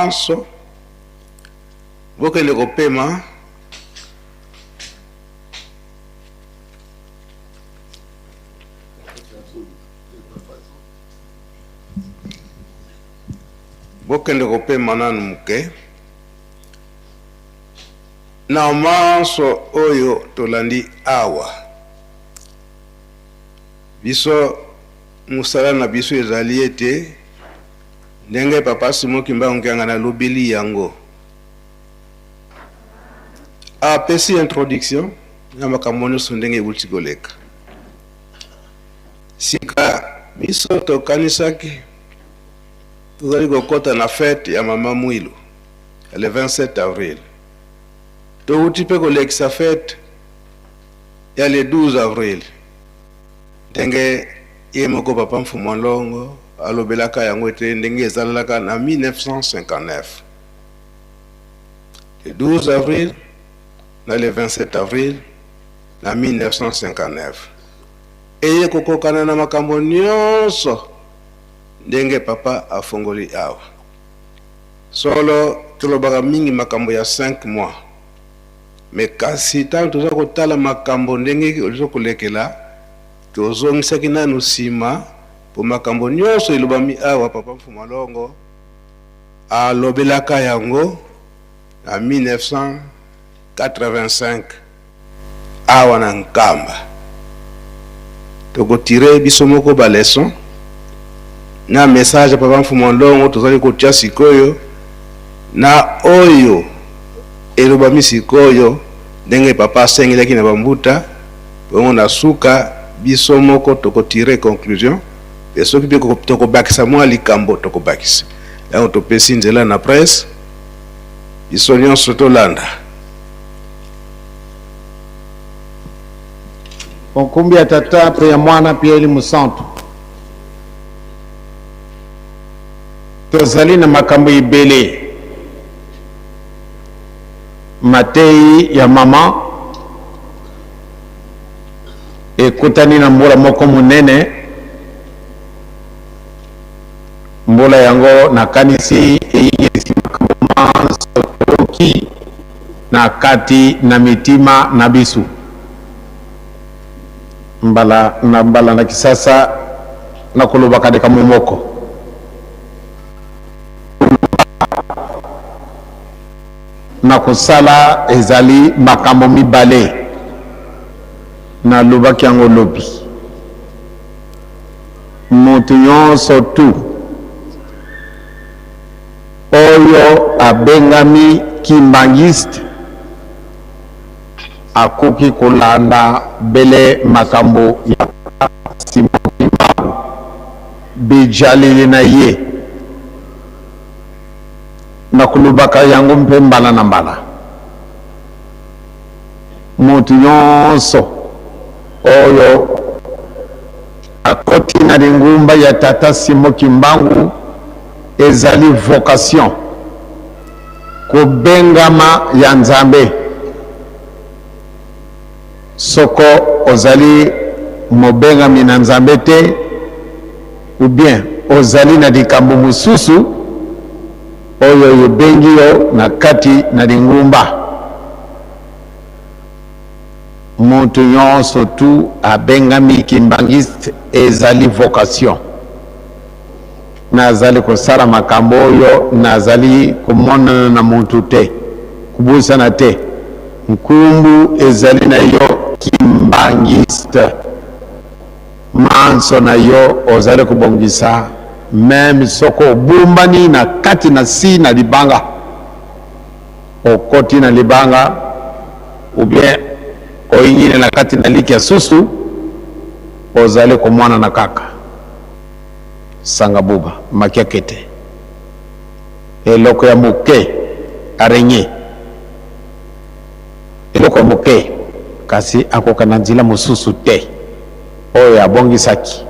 Manso, bokende kopema. Bokende kopema nanu moke. Na manso oyo tolandi awa, biso mosala na biso ezali ete Ndenge Papa Simon Kimbangu Kiangani alobeli yango, apesi introduction na makambo nyonso ndenge ewuti koleka. Sika biso tokanisaki tozali kokota na fete ya Mama Mwilu ya le 27 avril. Towuti pe kolekisa fete ya le 12 avril. Ndenge ye moko Papa Mfumu Nlongo alobelaka yango ete ndenge ezalalaka na 1959, le 12 avril na le 27 avril na 1959, eye kokokana na makambo nionso ndenge Papa afongoli awa. Solo tolobaka mingi makambo ya 5 mois. Mais kasi tango toza kotala makambo ndenge ezo kolekela, tozongisaki nanu sima po makambo nionso elobami awa Papa Mfumu'a Longo alobelaka yango na 1985 awa na Nkamba. Toko tirer biso moko ba leçons na message ya Papa Mfumu'a Longo tozali kotia sikoyo na oyo elobami sikoyo ndenge Papa asengelaki na ba mbuta, bongo na suka biso moko toko tirer conclusion pe soki pe tokobakisa mua likambo tokobakisa. Yango topesi nzela na presse biso nionso tolanda. Nkombo ya Tata mpe ya Mwana mpe ya Elimo Santu. Tozali na makambo ebele. Mateyi ya mama ekutani na mbula moko monene. Mbula yango nakanisi eyingisi makambo manso toyoki na kati na mitima na bisu. Mbala na mbala na Kisasa nakolobaka likambo moko. Na kosala ezali makambo mibale. Nalobaki yango lobi. Moto nyonso tu oyo abengami Kimbanguiste akoki kolanda bele makambo ya Simon Kimbangu, bijaleli na ye. Nakolobaka yango mpe mbala na mbala. Moto nyonso oyo akoti na lingumba ya Tata Simon Kimbangu ezali vocation, kobengama ya Nzambe. Soko ozali mobengami na Nzambe te ou bien ozali na likambo mosusu oyo ebengi yo na kati na lingumba, mutu nyonso tu abengami kimbanguiste ezali vocation. Nazali kosala makambo oyo nazali komonana na mutu te, kobosana te nkumbu ezali na yo kimbanguiste, manso na yo ozali kobongisa meme soko obumbani na kati na si na libanga, okoti na libanga ou bien oyingili na kati na liki ya susu, ozali komonana kaka. Sanga buba, makiakete, eloko ya moke, araignee, eloko ya moke, kasi akoka na nzela mosusu te oyo abongisaki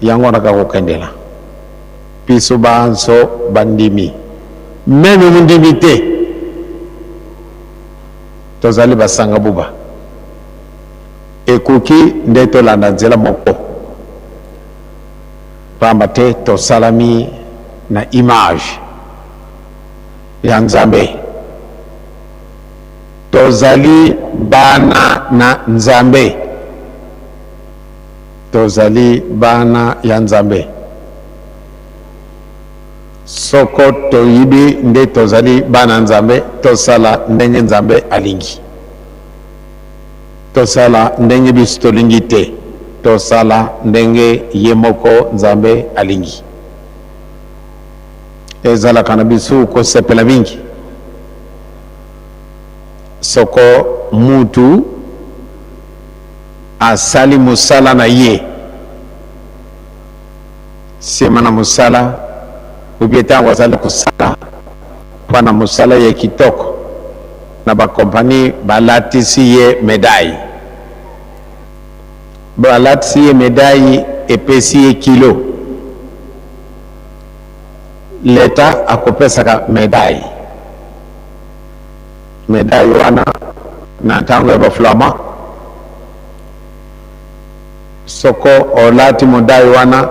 yango wana kaka kokendela. Biso banso bandimi, meme mondimi te, tozali basanga buba. Ekoki nde tolanda nzela moko, pamba te tosalami na image. ya Nzambe. Tozali bana na Nzambe. Tozali bana ya Nzambe. Soko toyibi nde tozali bana Nzambe, tosala ndenge Nzambe alingi. Tosala ndenge biso tolingi te, tosala ndenge ye moko Nzambe alingi. Ezalaka na biso kosepela mingi soko mutu asali mosala na ye nsima na mosala ubie ntango azali kosala mpo na mosala ye kitoko na bakompani balatisi ye medaille, balatisi ye medaille epesi ye kilo. Leta akopesaka medaille, medaille wana na ntango ya baflama. Soko olati medaille wana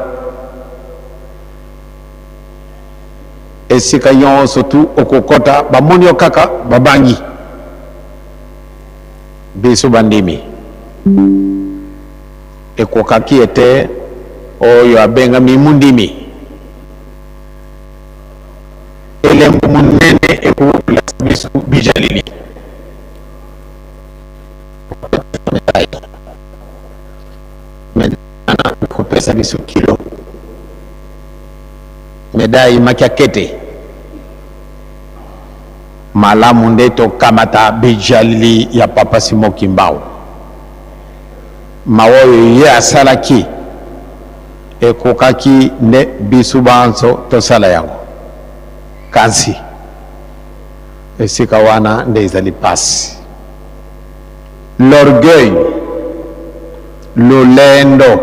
esika nyonso tu okokota, bamoni yo kaka babangi. Biso bandimi ekokaki ete oyo abengami mundimi elembo monene ekokolakisa biso bijalili. Kopesa biso kilo medaille makia kete malamu nde tokamata bijalili ya Papa Simon Kimbangu. Mawa oyo ye asalaki ekokaki nde biso banso tosala yango, kasi esika wana nde ezali pasi. L'orgueil, lolendo,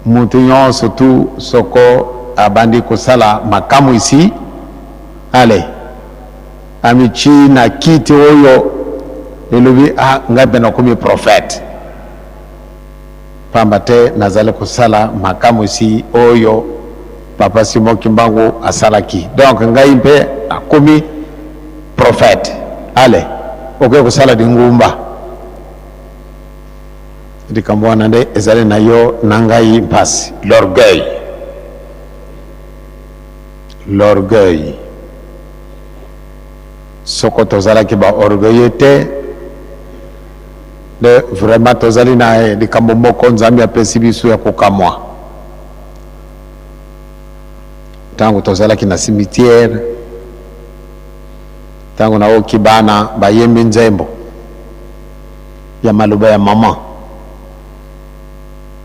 mutu nyonso tu soko abandi kosala makamwisi, ale amichi na kiti oyo elobi ah, ngai mpe nakomi prophète pamba te nazali kosala makamwisi oyo Papa Simon Kimbangu asalaki, donc ngai mpe nakomi prophète. Ale okoki kosala lingumba. Likambo wana nde ezali na yo na ngai mpasi. L'orgueil, l'orgueil. Soko tozalaki ba orgueilleux te nde vraiment tozali na likambo moko Nzambe apesi biso ya kokamwa. Ntango tozalaki na cimetière, ntango naoki bana bayembi nzembo ya maloba ya mama,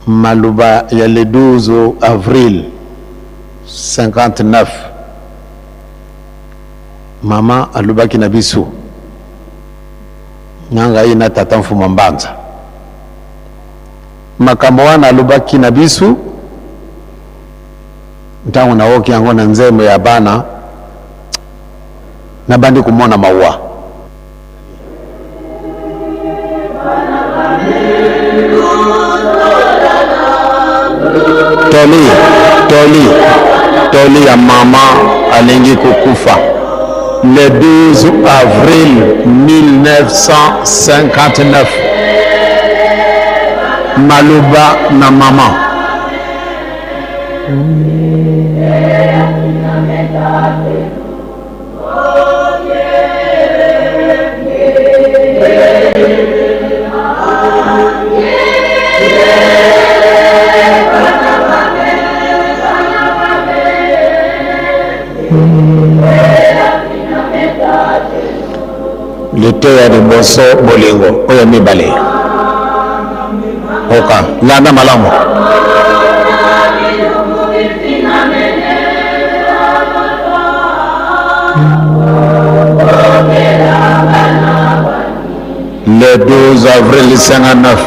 maloba ya le 12 avril 59, mama alobaki na biso na ngai na tata Mfuma Mbanza. Makambo wana alobaki na biso, ntango naoki yango na nzembo ya bana, nabandi komona mawa. Toli, toli, toli ya mama alingi kokufa le 12 avril 1959. Maloba na mama. Liteya liboso bolingo, oyo mibale oka landa malamu. Le 12 avril 59,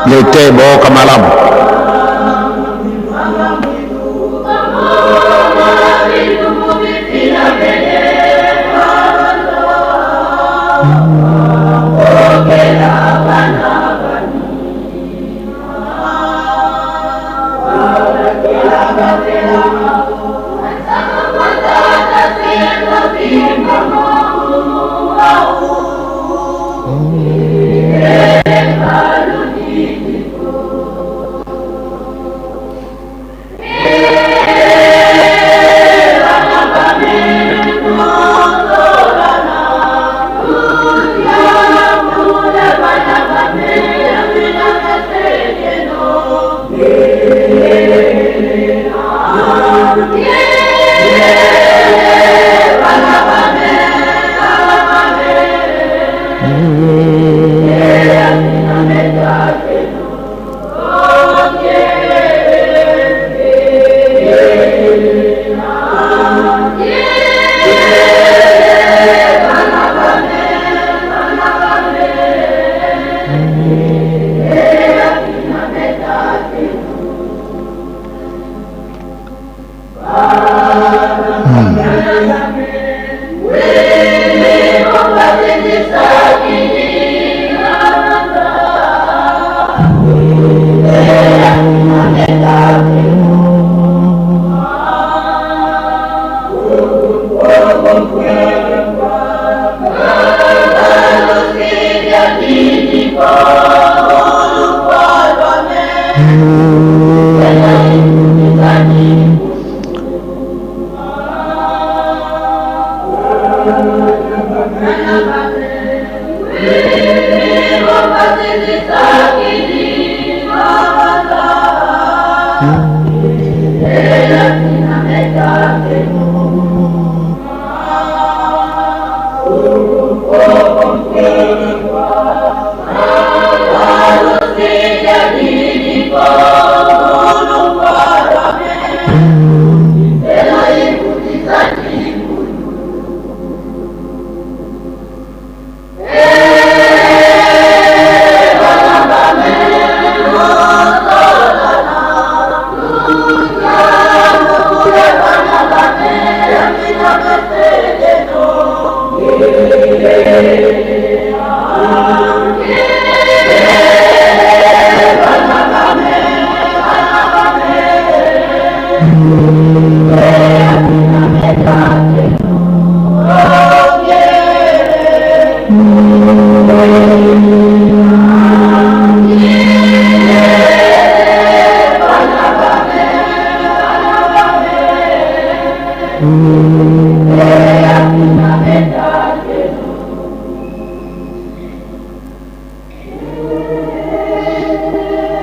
liteya booka malamu.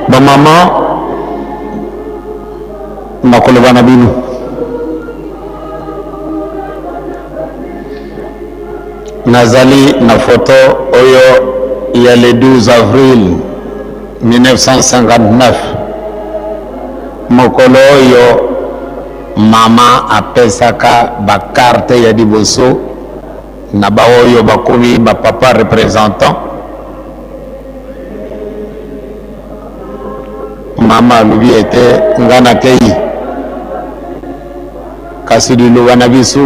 Bamama, nakoloba na bino, nazali na foto oyo ya le 12 avril 1959, mokolo oyo mama apesaka bakarte ya liboso na baoyo bakomi bapapa représentant. Mama alobi ete nga nakei, kasi liloba na biso,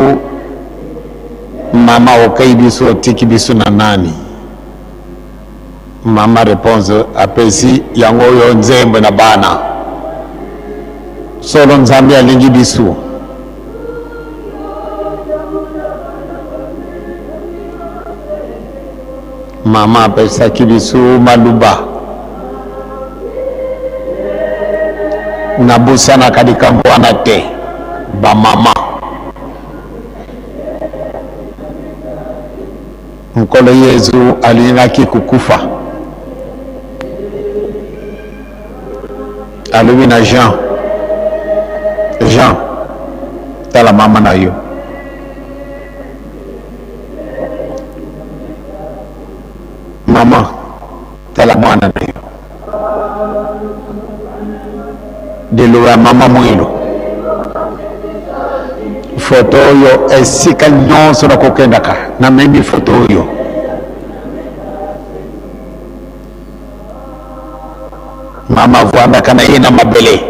mama okei biso otiki biso na nani? Mama réponse apesi yango oyo nzembo na bana solo Nzambe alingi biso. Mama apesaki biso maluba, nabosanaka likambo wana te. Bamama, Nkolo Yezu alingaki kokufa, alobi na Jean: Jean, tala mama na yo. Mama, tala mwana na yo. Liloba ya mama Mwilu, foto oyo esika nyonso nakokendaka namemi foto oyo. Mama avwandaka na ye na mabele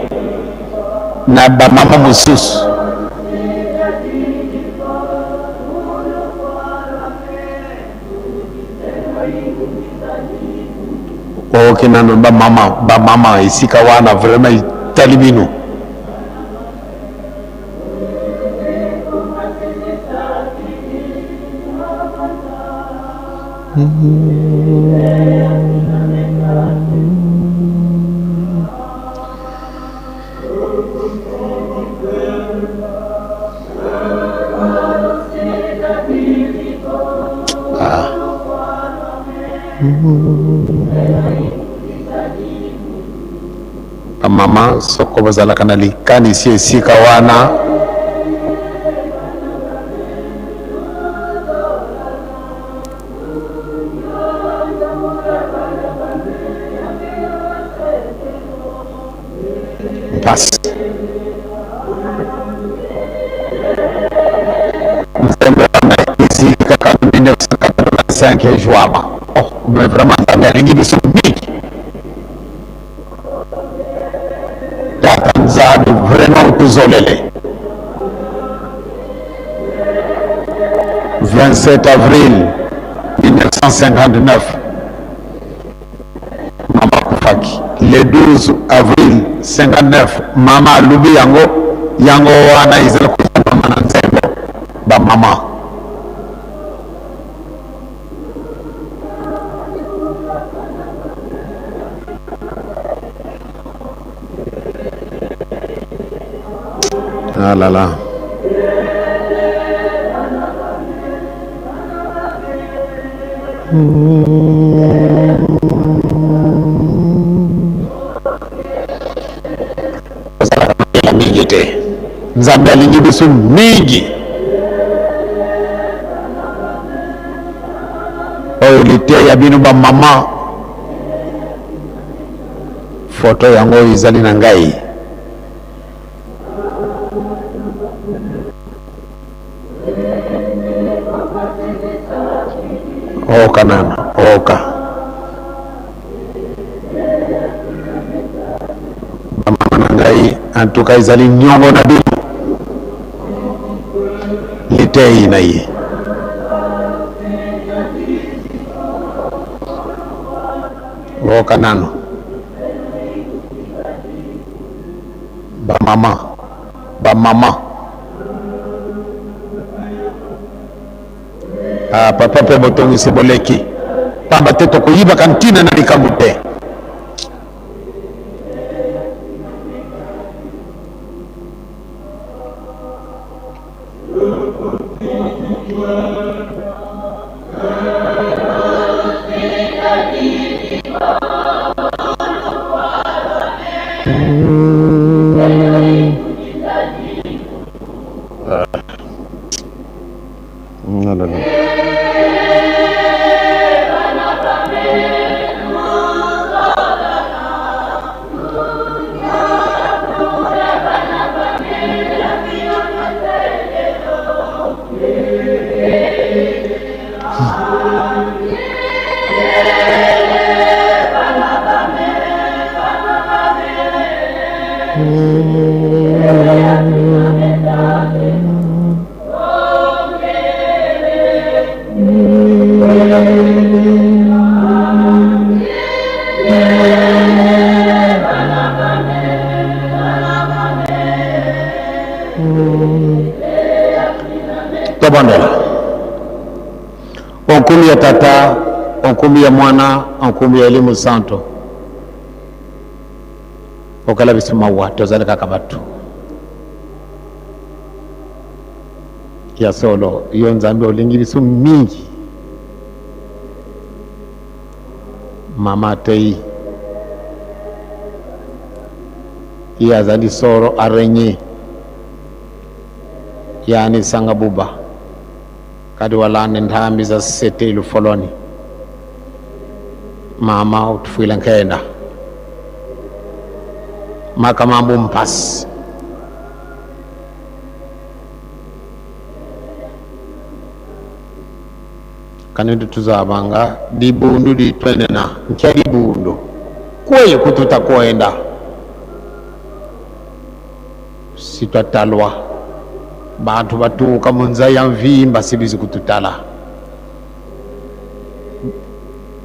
na bamama mosusu. Oyoki nano bamama, bamama esika wana vraiment etali bino. Bamama soko bazalaka na likanisi esika wana, mpasi nzembo wana esili kaka 1985 ejwama. Oh, mais vraiment Nzambe alingi biso mingi. Tata Nzambe vraiment otuzolele. 27 avril 1959 mama akufaki. Le 12 avril 59 mama alubi yango, yango wana ezali kozala mama na nzembo bamama. Bamama. Ah là là. Mingi te, Nzambe alingi biso mingi. Oyo liteya bino bamama, foto yango oyo ezali na ngai. Oka nana oka bamama na ngai, antuka ezali niongo na bino, liteyi na ye. Oka nano bamama, bamama. Ah, papa mpe botongisi boleki pamba te, tokoyibaka ntina na likambo te. Non, non, non. Tobondela. Onkumi ya Tata, onkumi ya Mwana, onkumi ya Elimo Santo. Okala biso mawa, tozali kaka bato ya solo. Yo Nzambe olingi biso mingi. Mama atei ye azali soro araignée, yani sanga buba kadi walande nthambi za sete ilufoloni. Mama utufuila nkenda makamambu mpasi. Kanidi tuzabanga dibundu ditwenena nkya dibundu kweye kututa kwenda sitwatalwa bantu batuuka munza ya mvimba sibizi kututala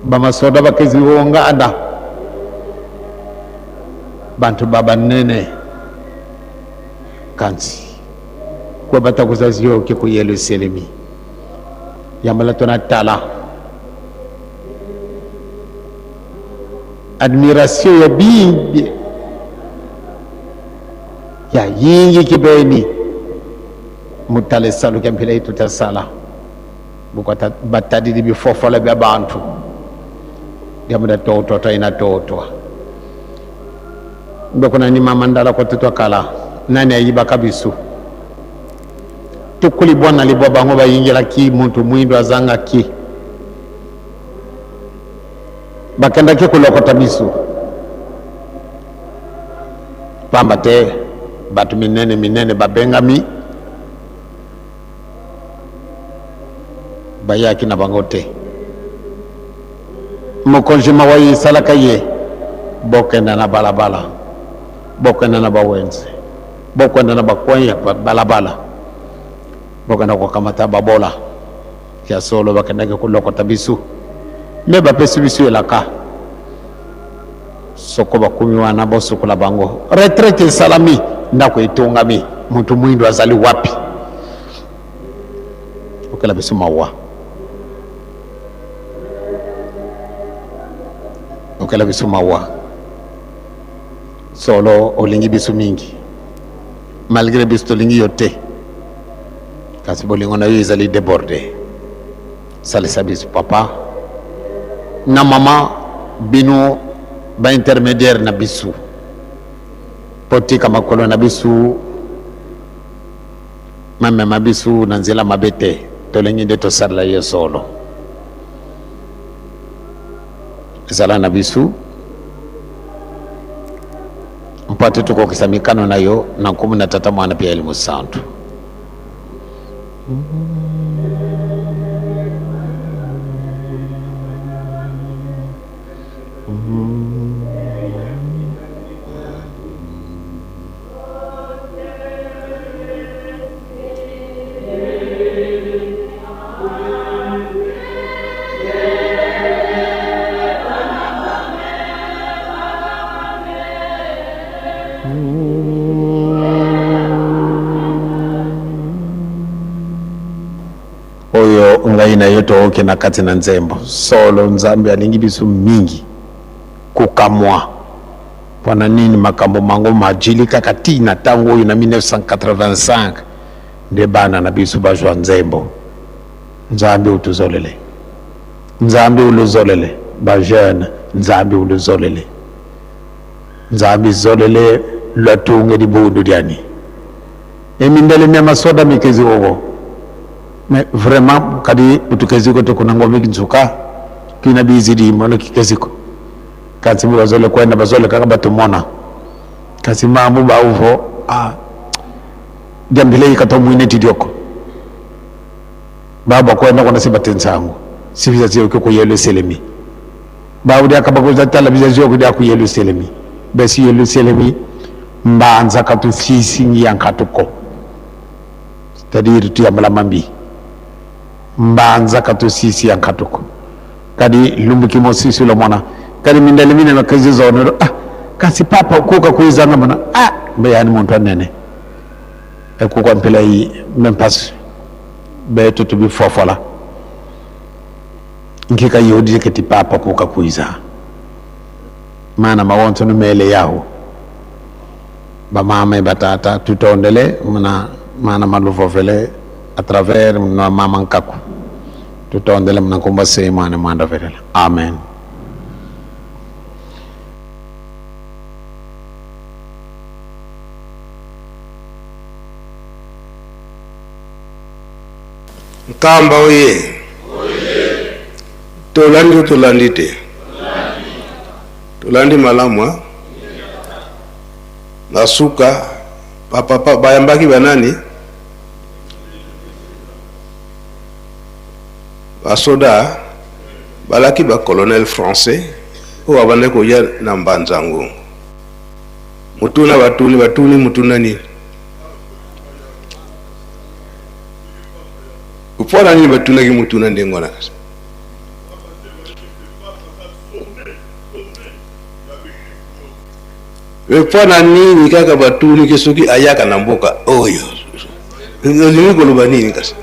bamasoda bakeziwonganda bantu babanene kansi kwe batakuzaziyoke ku Yerusalemi yambala tonatala admiration ya bingi ya yingi kibeni mutale saluke mpila itutasala bukwata batadidi bifofola bya bantu yamuda totwa taina totwa mbekuna ni mama ndala kwa tutwa kala nani ayiba kabisu tukuli bwana libwa bango bayingilaki muntu mwindo azangaki bakendaki kolokota biso pamba te bato minene minene babengami bayaki na bango te. Mokonzi mawa esalaka ye, bokenda na balabala, bokenda na bawenze, bokenda na bacoin ya balabala, bokenda kokamata babola ya solo. Bakendaki kolokota biso me bapesi biso elaka soko bakumi wana bosukola bango. Retraite esalami, ndako etongami, moto mwindo azali wapi? Okela biso mawa. Okela biso mawa. Solo olingi biso mingi. Malgré biso tolingi yo te. Kasi bolingo na yo ezali débordé. Salisa biso papa na mama bino ba intermédiaire na biso. Potika makolo na biso mamema biso na nzela mabe te. Tolingi nde tosalela ye solo. Zala na biso mpo ate tokokisa mikano na yo na nkombo na Tata, Mwana mpe ya Elimo Santu. Oyo ngai na yo tooki na kati na nzembo solo. Nzambe alingi biso mingi kokamwa. Mpona nini makambo mango majili kaka ti na ntango oyo na 1985 nde bana na biso bazwa nzembo? Nzambe utuzolele, Nzambe uluzolele bajeune, Nzambe uluzolele, Nzambe zolele lwatunge libundu diani emindele mya masoda mikezi obo. Mais vraiment kadi butukeziko tukuna ngomi nzuka kina bizidi mono kikeziko kasi bazole kwenda bazole kaka batumona kasi mambu bauvo ah diambile ikato mwine tidioko baba kwenda kona sibatensango sibiza ziyoke ku Yerusalemi baudi akabakuza tala biza ziyoke dia ku Yerusalemi besi Yerusalemi mbanza katusisi ngiyankatuko, c'est-à-dire tuyambala mambi mbanza katusisi yankatuko kadi lumbuki mosisi lomona kadi mindele mine makazi zono ah kasi papa kuka kuizanga mona ah mbe yani muntu anene ekuka mpela yi même pas be tutu bi fofola nkika yodi keti papa kuka kuiza mana mawonto no mele yahu bamama e batata tutondele muna mana maluvovele à travers na mama nkaku tutondele muna kumba semane mwanda velela. Amen. Nkamba oye! Tolandi to tolandi te? Tolandi malamu a? Na suka bapapa bayambaki banani? Basoda balaki bacolonel français oyo babandaki koya na Mbanza Ngungu. Motuna batuni, batuni motuna nini? Mpona nini batunaki motuna ndenge wana? Kasi me mpona nini kaka batuni ke soki ayaka na mboka oyo? Olingi koloba nini kasi?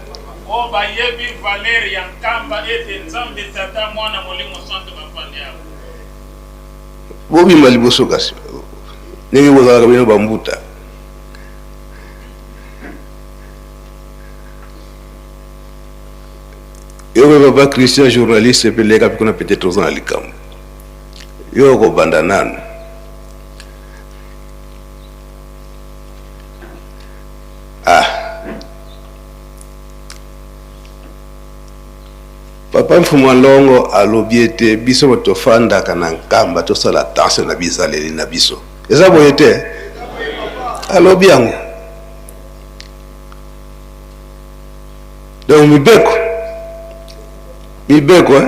Oyo bayebi valeur ya Nkamba ete Nzambe Tata, Mwana, Molimo Santu bafandi awa. Bobima liboso kasi ndenge bozalaka bino bambuta. Yo mpe papa Christian journaliste mpe leka mpe kuna, peut-être oza na likambo yo okobanda nanu. Ah, papa Mfumu Longo alobi ete biso bato tofandaka na Nkamba tosala attention na bizaleli na biso. Eza boye te? Alobi yango. Donc mibeko, mibeko, eh?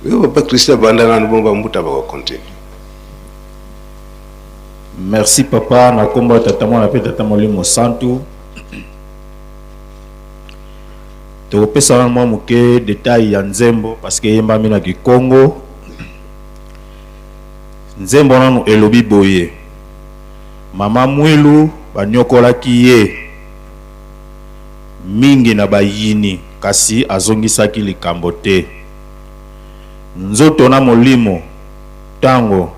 Yo papa Christian banda nanu, bongo bambuta bakocontinue. Merci papa. Na nkombo ya Tata, Mwana mpe Tata Molimo Santu, tokopesa wana mwa moke detail ya nzembo parce que eyembami na Kikongo. Nzembo nanu elobi boye: mama Mwilu banyokolaki ye. mingi na bayini, kasi azongisaki likambo te. Nzoto na molimo tango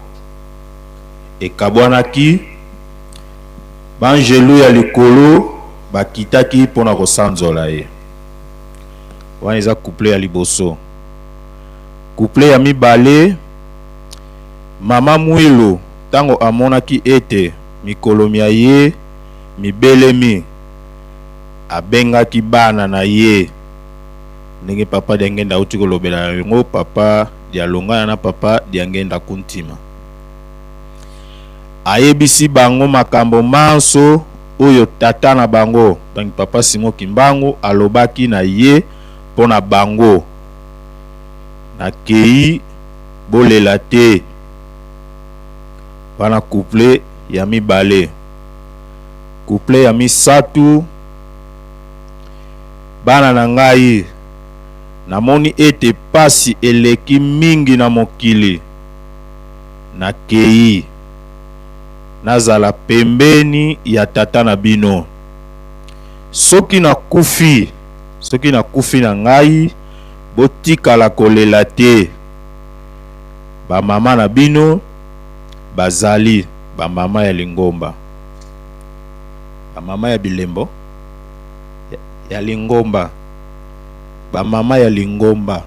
ekabwanaki, banjelu ya likolo bakitaki mpo na kosanzola ye. Wana eza couplet ya liboso. Couplet ya mibale, Mama Mwilu tango amonaki ete mikolo mya ye mibelemi, abengaki bana na ye, ndenge Papa Diangenda auti kolobela yango, Papa Dialungana na Papa Diangenda Kuntima. Ayebisi bango makambo manso oyo tata na bango, donc Papa Simon Kimbangu, alobaki na ye mpo na bango. Nakeyi, bolela te. Wana couplet ya mibale. Couplet ya misatu, Bana na ngai, namoni ete pasi eleki mingi na mokili. Nakeyi, nazala pembeni ya tata na bino. Soki nakufi, soki nakufi na ngai, botikala kolela te. Ba mama na bino bazali ba mama ya lingomba. Ba mama ya bilembo ya lingomba. Ba mama ya lingomba.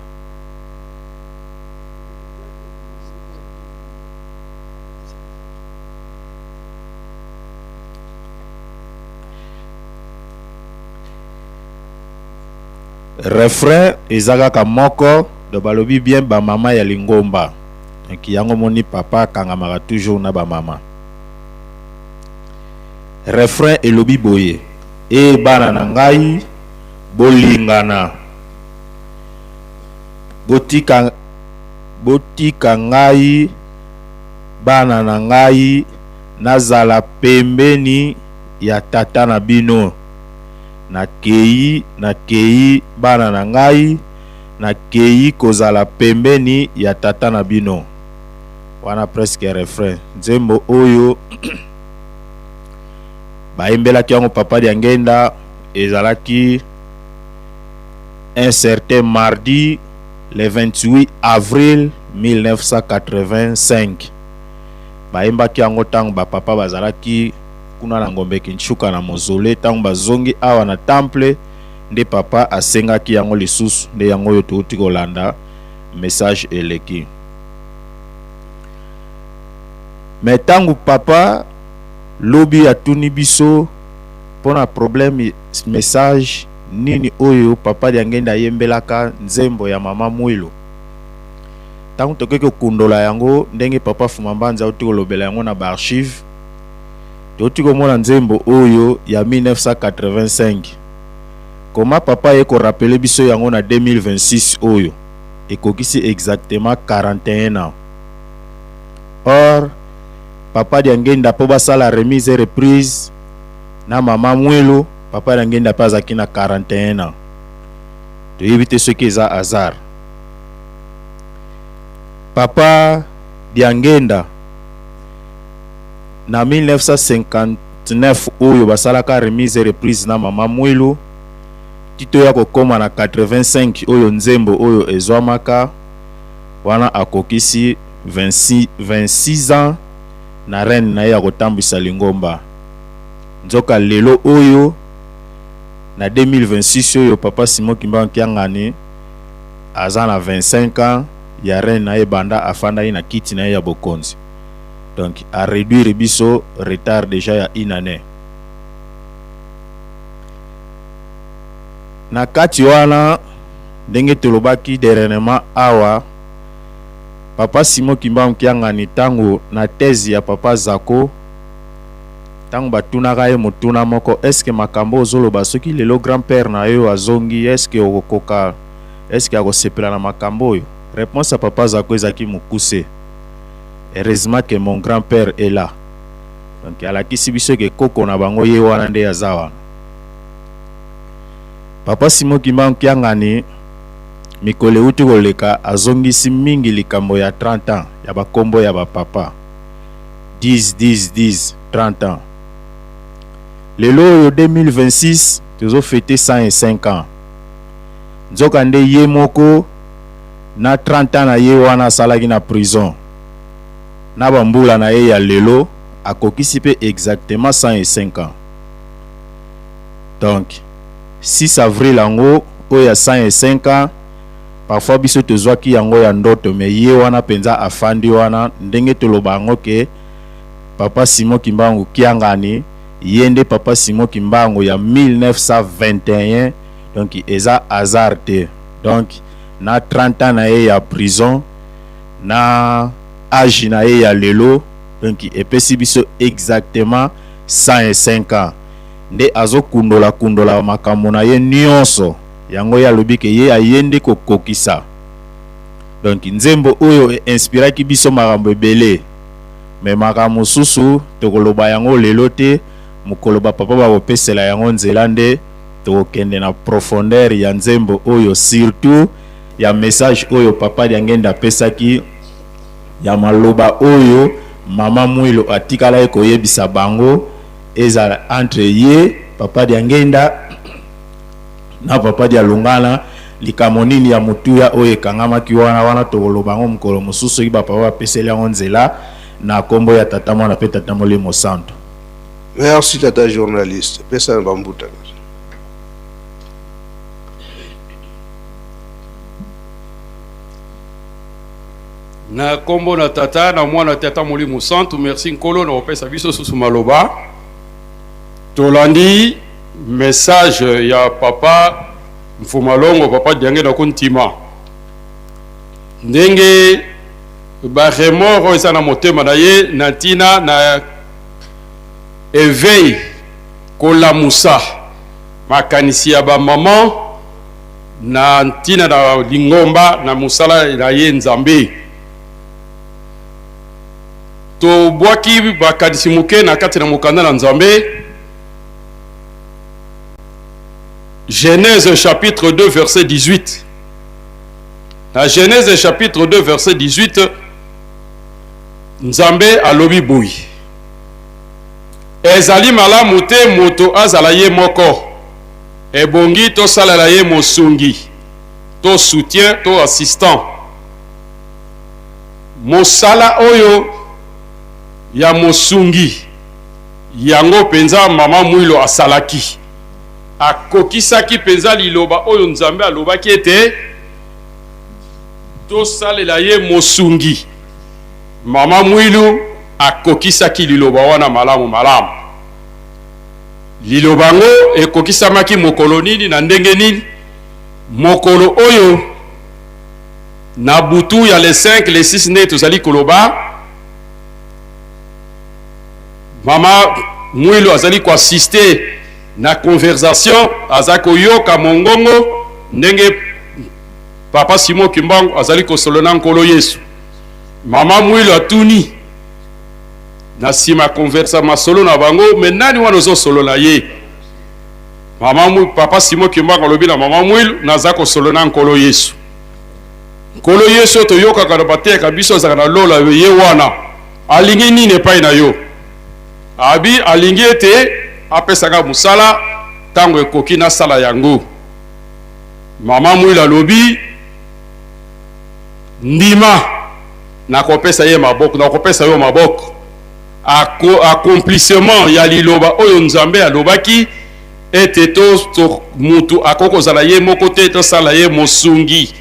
Refrain eza kaka moko donc balobi bien ba mama ya lingomba donc yango omoni papa akangamaka toujours na ba mama. Refrain elobi boye ee bana na ngai bolingana botika botika ngai bana na ngai nazala pembeni ya tata na bino. Nakeyi, nakeyi, bana na ngai, nakeyi kozala pembeni ya tata na bino. Wana presque refrain. Nzembo oyo bayembelaki yango Papa Diangenda ezalaki un certain mardi le 28 avril 1985. Bayembaki yango ntango ba papa bazalaki kuna na Ngombe Kintshuka na mausolee. Ntango bazongi awa na temple nde papa asengaki yango lisusu, nde yango oyo touti kolanda message eleki. Mais ntango papa lobi atuni biso mpona problème message nini oyo papa Diangenda ayembelaka nzembo ya mama Mwilu, ntango tokoki kokundola yango ndenge papa Fumambanza auti kolobela yango na ba archive, touti komona nzembo oyo ya 1985. Koma papa aye korapele biso yango na 2026 oyo ekokisi exactement 41 ans. Or papa Diangenda mpo basala remise et reprise na mama Mwilu, papa Diangenda mpe azalaki na 41 ans. Toyebi te soki eza hasard. Papa Diangenda na 1959 oyo basalaka remise et reprise na mama Mwilu ti toya kokoma na 85 oyo nzembo oyo ezwamaka wana akokisi 26 ans na reine na ye ya kotambwisa lingomba. Nzoka lelo oyo na 2026 oyo papa Simon Kimbangu Kiangani aza na 25 ans ya reine na ye banda afandaki na kiti na ye ya bokonzi. Donc a reduire biso retard dejà ya une annee. Na kati wana ndenge tolobaki dernièrement awa papa Simon Kimbangu Kiangani tango na thèse ya papa Zako tango batunaka ye motuna moko, est-ce que makambo ozoloba soki lelo grand-père na yo azongi, est-ce que okokoka, est-ce que akosepela na makambo oyo? Réponse ya papa Zako ezalaki mokuse. Heureusement que mon grand-père est là. Donc alakisi biso ke koko na bango ye wana nde aza wana. Papa Simon Kimbangu Kiangani mikolo euti koleka azongisi mingi likambo ya 30 ans ya bakombo ya ba papa 10 10 10 30 ans. Lelo oyo 2026 Tozo fete 105 ans. Nzoka nde ye moko na 30 ans na ye wana asalaki na prison na ba mbula na ye ya lelo akokisi pe exactement 105 ans. Donc 6 avril yango oyo ya 105 ans parfois biso tozwaki yango ya ndoto mais ye wana penza afandi wana ndenge toloba yango ke Papa Simon Kimbangu Kiangani ye nde Papa Simon Kimbangu ya 1921 donc eza hasard te donc na 30 ans na ye ya prison na age na ye ya lelo donc epesi biso exactement 105 ans nde azokundola kundola makambo na ye nyonso yango ye alobi ke ye aye nde kokokisa donc nzembo oyo e inspiraki biso makambo ebele mais makambo mosusu tokoloba yango lelo te mokolo ba papa bakopesela yango nzela nde tokokende na profondeur ya nzembo oyo surtout ya message oyo papa Diangenda apesaki ya maloba oyo mama Muilu atikalaki koyebisa bango ezala entre ye papa Diangenda na papa Dialungana likambo nini ya motuya oyo ekangamaki wana wana tokoloba yango mokolo mosusu soki ba papa bapeseli yango nzela na kombo ya tata mwana pe tata molimo santu. Merci tata journaliste, pesa na ba mbuta. Na kombo na tata na mwana tata molimo santu, merci Nkolo na kopesa biso susu maloba. Tolandi message ya papa Mfumalongo, papa Diangenda Kuntima, ndenge ba remords oyo eza na motema na ye na ntina na eveil, kolamusa makanisi ya ba maman na ntina na lingomba na mosala na ye Nzambe. Tobwaki makanisi moke na kati na mokanda na Nzambe. Genèse chapitre 2 verset 18. Na Genèse chapitre 2 verset 18, Nzambe alobi boye: Ezali malamu te moto azala ye moko, ebongi tosalela ye mosungi to soutien to assistant. Mosala oyo ya mosungi yango mpenza mama Mwilo asalaki. Akokisaki mpenza liloba oyo Nzambe alobaki ete tosalela ye mosungi. Mama Mwilu akokisaki liloba wana malamu malamu. Liloba yango ekokisamaki mokolo nini na ndenge nini? Mokolo oyo na butu ya le 5 le 6 nde tozali koloba, mama Mwilu azali koassiste na conversation, aza koyoka mongongo ndenge papa Simon Kimbangu azali kosolola na Nkolo Yesu. Mama Mwilu atuni na nsima conversa masolo na bango, me nani wana ozosolola ye? Mama Mwilu, papa Simon Kimbangu alobi na mama Mwilu, naza kosolola na Nkolo Yesu. Nkolo Yesu oyo toyokaka na bateyaka biso azalaka na lola, ye wana alingi nini epai na yo? Abi alingi ete apesaka mosala ntango ekoki nasala yango. Mama Mwilu alobi, ndima, nakopesa ye maboko, nakopesa yo maboko. Ako, accomplissement ya liloba oyo Nzambe alobaki ete to, to mutu akoki kozala ye moko te, tosala ye mosungi.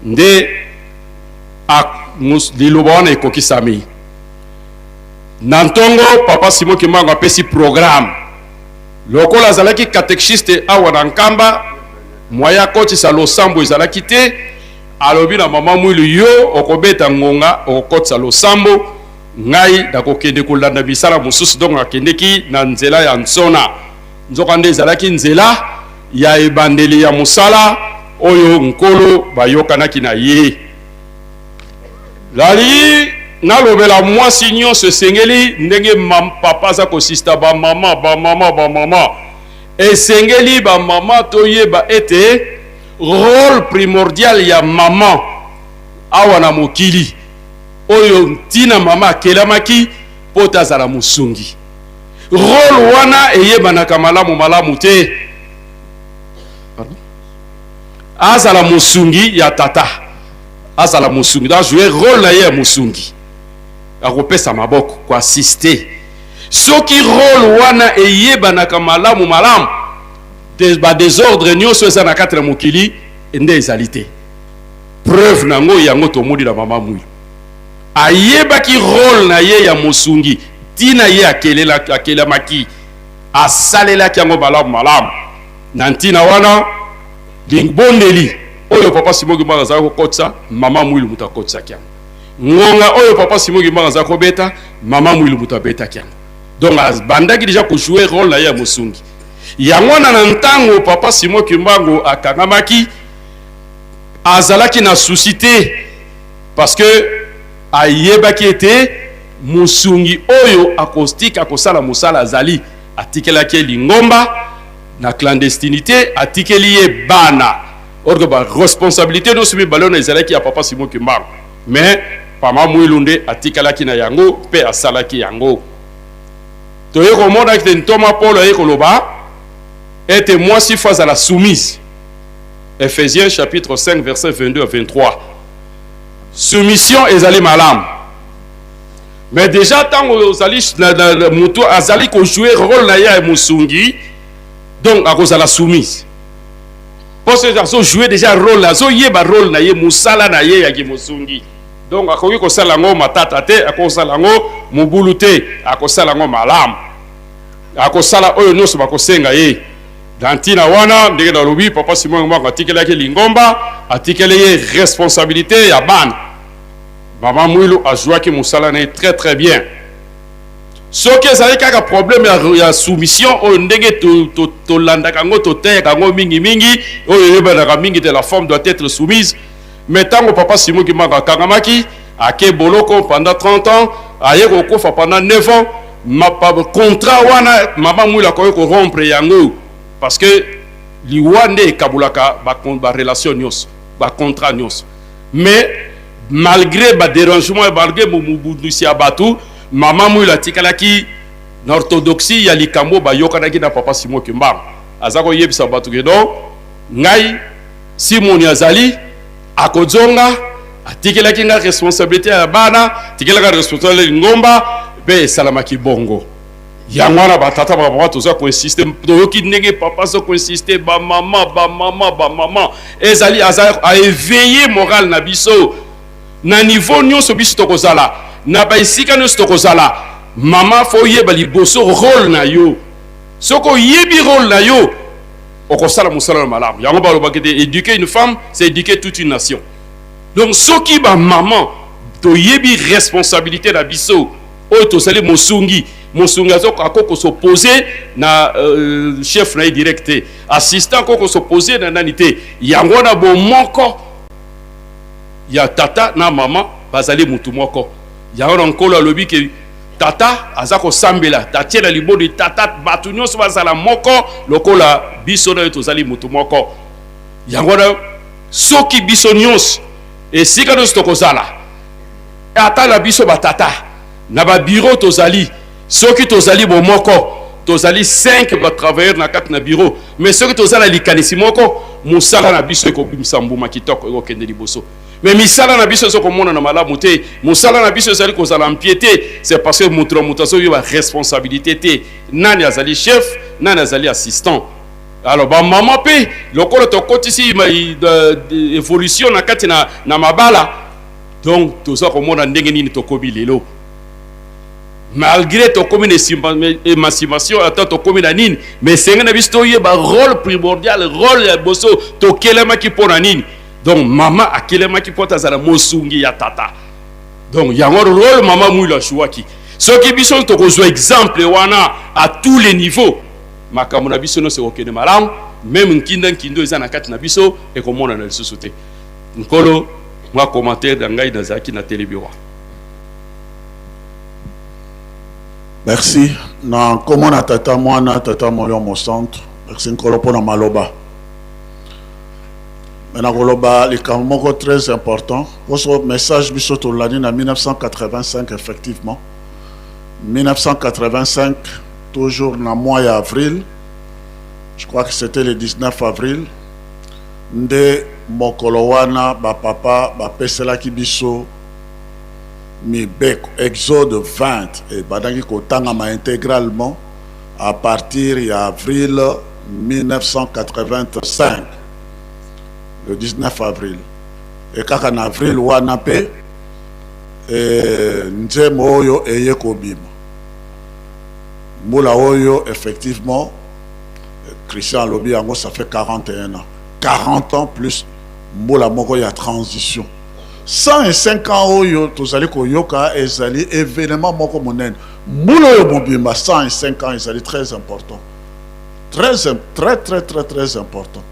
Nde a, mus, liloba wana ekokisami. Na ntongo, Papa Simon Kimbangu apesi programme. Lokola azalaki catechiste awa na Nkamba, moyen akotisa losambo ezalaki te. Alobi na mama Mwilu, yo okobeta ngonga, okokotisa losambo, ngai nakokende kolanda misala mosusu. Donc akendeki na nzela ya Nsona. Nzokande ezalaki nzela ya ebandeli ya mosala oyo Nkolo bayokanaki na ye. Nalingi nalobela mwasi nyonso, esengeli ndenge mam, papa aza kosista ba mama, ba mama, ba mama, esengeli ba mama toyeba ete role primordial ya mama awa na mokili oyo, ntina mama akelamaki mpo te azala mosungi. Role wana eyebanaka malamu malamu te. Pardon? Azala mosungi ya tata, azala mosungi, donc ajouer rôle na ye ya mosungi, akopesa maboko, koassiste. Soki rôle wana eyebanaka malamu malamu, ba désordre nyonso eza na kati na mokili nde ezali te. Preuve nango yango tomoni na mama Mwilu, ayebaki rôle na ye ya mosungi, ntina ye akelamaki, asalelaki yango malamu malamu. Na ntina wana libondeli oyo papa Simon Kimbangu azalaki kokotisa, mama Mwilu moto akotisaki yango. Ngonga oyo papa Simon Kimbangu azalaki kobeta, mama Mwilu moto abetaki yango. Donc abandaki deja kojouer rôle na ye ya mosungi. Yango wana na ntango papa Simon Kimbangu akangamaki, azalaki na souci te, parce que ayebaki ete mosungi oyo akostika kosala mosala azali. Atikelaki ye lingomba na clandestinité, atikeli ye bana, or que ba responsabilité nyonso mibale wana ezalaki ya papa Simon Kimbangu, mais mama Mwilu nde atikalaki na yango mpe asalaki yango. Toye komona ete ntoma Paul aye koloba ete mwasi fo azala soumise. Ephésiens chapitre 5 verset 22 à 23. Soumission ezali malamu, mais déjà ntango ozali moto azali kojouer rôle na ye ya mosungi, donc akozala soumise parce que azojouer déjà rôle, azoyeba rôle na ye, mosala na ye ya kimosungi. Donc akoki kosala yango matata te, akoki kosala yango mobulu te, akosala yango malamu, akosala oyo nyonso bakosenga ye. Na ntina wana, ndenge nalobi, papa Simon Kimbangu atikelaki lingomba, atikeli ye responsabilité ya bana. Mama Mwilu azwaki mosala na ye très très bien. Soki ezali kaka problème ya soumission oyo ndenge tolandaka yango, toteyaka yango mingimingi, oyo eyebanaka mingi te, la femme doit être soumise. Mais ntango papa Simon Kimbangu akangamaki, ake boloko pendant 30 ans, aye kokufa pendant 9 ans, contrat wana mama Mwilu akoki korompre yango, parce que liwa nde ekabulaka barelation nyonso, bacontrat nyonso. Mais malgré badérangement, malgré mobundisi ya bato, mama Mwilu atikalaki na orthodoxie ya likambo bayokanaki na papa Simon Kimbangu. Aza koyebisa bato ke donc ngai Simoni azali akozonga, atikelaki nga responsabilité ya bana, atikelaka responsabilité ya lingomba, mpe esalamaki bongo. Yango wana batata, bapapa, toza koinsiste. Toyoki ndenge papa aza koinsiste, bamama, bamama, bamama, ezali aza aéveille moral na biso na niveau nyonso. Biso tokozala na baesika nyonso tokozala, mama fo oyeba liboso rôle na yo. Soki oyebi rôle na yo, okosala mosala na malamu. Yango balobaki te, éduquer une femme, c'est éduquer toute une nation. Donc soki bamama toyebi responsabilité na biso oyo tozali mosungi, mosungi akoki kos'opposer na chef na ye direct te, assistant akoki kos'opposer na nani te. Yango wana bomoko ya tata na mama, bazali mutu moko. Yango na Nkolo alobi ke tata aza kosambela, tatie na libondeli, tata, bato nyonso bazala moko lokola biso na yo tozali mutu moko. Yango wana soki biso nyonso, esika nyonso tokozala, ata na biso batata na babureau tozali, soki tozali bomoko, tozali 5 batravailleur na kati na bureau, mais soki toza na likanisi moko, mosala na biso ekobimisa mbuma kitoko, ekokende liboso. Mais misala na biso ezokomonana malamu te, mosala na biso ezali kozala mpie te, c'est parce que moto na moto azoyeba responsabilité te, nani azali chef, nani azali assistant. Alors bamama mpe, lokola tokotisi évolution na kati na mabala, donc toza komona ndenge nini tokomi lelo. Malgré tokomi na émancipation, ata tokomi na nini, mais esenge na biso toyeba rôle primordial, rôle ya liboso, tokelemaki mpo na nini. Donc mama akelemaki mpo azala mosungi ya tata. Donc yango rôle mama Mwilu ajouaki. Soki biso tokozwa exemple wana à tous les niveaux, makambo na biso nyonso ekokende malamu, même nkinda nkindo eza na kati na biso ekomonana lisusu te. Nkolo, mwa commentaire na ngai nazalaki na telebiwa. Merci na nkombo na Tata, Mwana, Tata Molimo Mosantu. Merci Nkolo mpona maloba. Me nakoloba likambo moko très important poso message biso tolandi na 1985. Effectivement, 1985, toujours na mois ya avril, je crois que c'était le 19 avril. Nde mokolo wana ba papa bapeselaki biso mibeko. Exode 20 ebandaki kotangama integralement à partir ya avril 1985, le 19 avril. E kaka na avril wana mpe e, nzembo oyo eye kobima mbula oyo. Effectivement, Christian alobi yango, ça fait 41 ans, 40 ans plus mbula moko ya transition. 105 ans oyo tozali koyoka ezali événement moko monene. Mbula oyo mobimba, 105 ans, ezali très important, très très très très très important.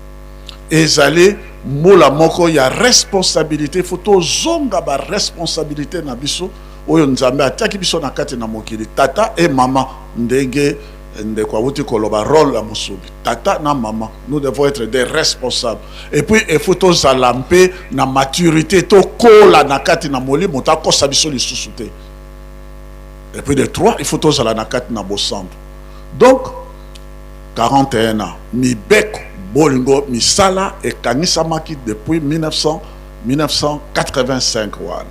Ezali mbula moko ya responsabilité. Faut tozonga baresponsabilité na biso oyo Nzambe atiaki biso na kati na mokili, tata e mama. Ndenge ndeko awuti koloba, rôle ya mosungi, tata na mama, nous devons être des responsables. Et puis il faut tozala mpe na maturité, tokola na kati na molimo, takosa biso lisusu te. Et puis de trois, il faut tozala na kati na bosantu. Donc 41 ans, mibeko, bolingo, misala ekangisamaki depuis 1900, 1985 wana.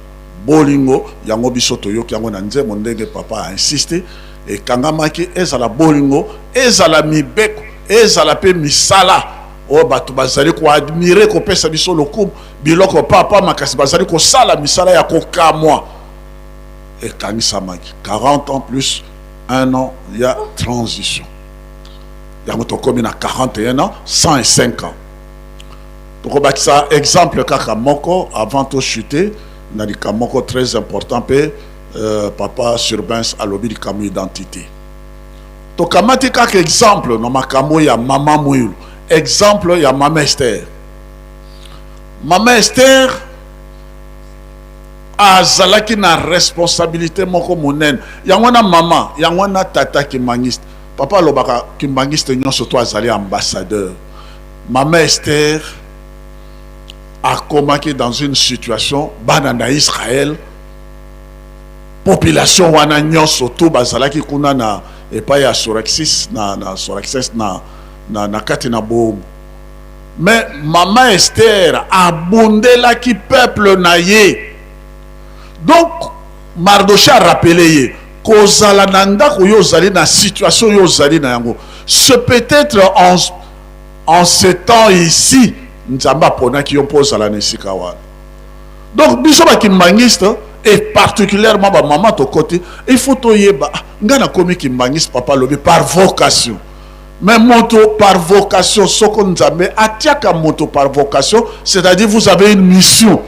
Bolingo yango biso toyoki yango na nzembo, ndenge papa ainsiste, ekangamaki. Ezala bolingo, ezala mibeko, ezala mpe misala oyo bato bazali koadmirer, kopesa biso lokumu, biloko papa makasi bazali kosala, misala ya kokamwa, ekangisamaki. 40 ans plus 1 an ya transition, yango tokomi na 41 ans, 105 ans. Tokobakisa exemple kaka moko avant tochute na likambo moko très important. Mpe papa Surbins alobi likambo identité. Tokamati kaka exemple na makambo ya mama Mwilu, exemple ya mama Ester. Mama Ester azalaki na responsabilité moko monene. Yango wana mama, yango wana tata kimbanguiste, papa alobaka kimbanguiste nyonso to azali ambassadeur. Mama Ester akomaki dans une situation, bana na Israël, population wana nyonso to bazalaki kuna na epai ya Soraxis na Soraxes na kati na bomu. Mais mama Ester abundelaki peuple na ye. Donc Mardoché arappeler ye kozala na ndako oyo ozali, na situation oyo ozali na yango, c'est peut-être en ce temps ici Nzambe aponaki yo mpo ozala na esika wana. Donc biso bakimbanguiste et particulièrement bamama tokoti, il faut toyeba: ngai nakomi kimbanguiste, papa alobi, par vocation. Mais moto par vocation, soko Nzambe atiaka moto par vocation, c'est-à-dire vous avez une mission.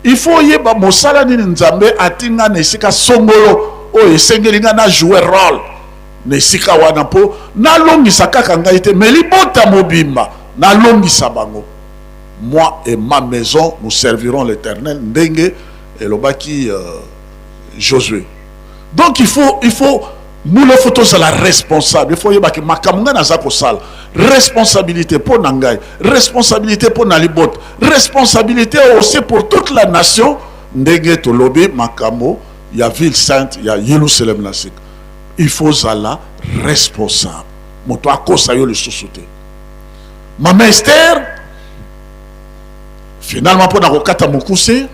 Il faut oyeba mosala nini Nzambe atinga na esika songolo oyo esengeli nga na jouer rôle na esika wana, mpo nalongisa kaka ngai te, mais libota mobimba nalongisa bango. Moi et ma maison, nous servirons l'Éternel, ndenge elobaki Josué. Donc il faut mula, faut tozala responsable. Il faut oyebaki makambo ngai naza kosala, responsabilité mpo na ngai, responsabilité mpo na libota, responsabilité aussi pour toute la nation. Ndenge tolobi makambo ya ville sainte ya Yerusalem na sika, il faut zala responsable, moto akosa yo lisusu te. Mama Ester, finalement, mpo na kokata mokuse,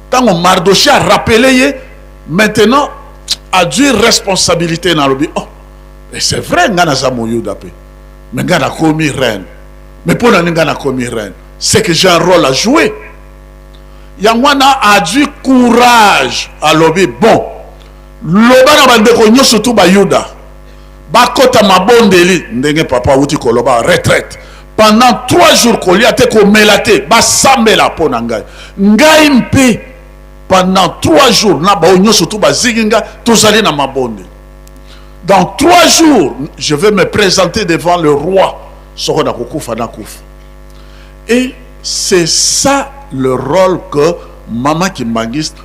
ntango Mardoché arappeler ye, maintenant azwi responsabilité na alobi: "Oh, et c'est vrai, ngai naza moyuda mpe, mais ngai nakomi reine. Mais mpo na nini ngai nakomi reine? C'est que j'ai un rôle à jouer." Yango wana azwi courage, alobi: "Bon, loba na bandeko nyonso tu bayuda bakɔta mabondeli." Ndenge papa awuti koloba, retraite pendant 3 jours, kolia te, komela te, basambela mpo na ngai. Ngai mpe pendant 3 jours na bao nyonso tu bazingi ngai, tozali na mabondeli. Dans 3 jours, je vais me présenter devant le roi. Soko nakokufa, nakufa. Et c'est ça le rôle que mama kimbanguiste,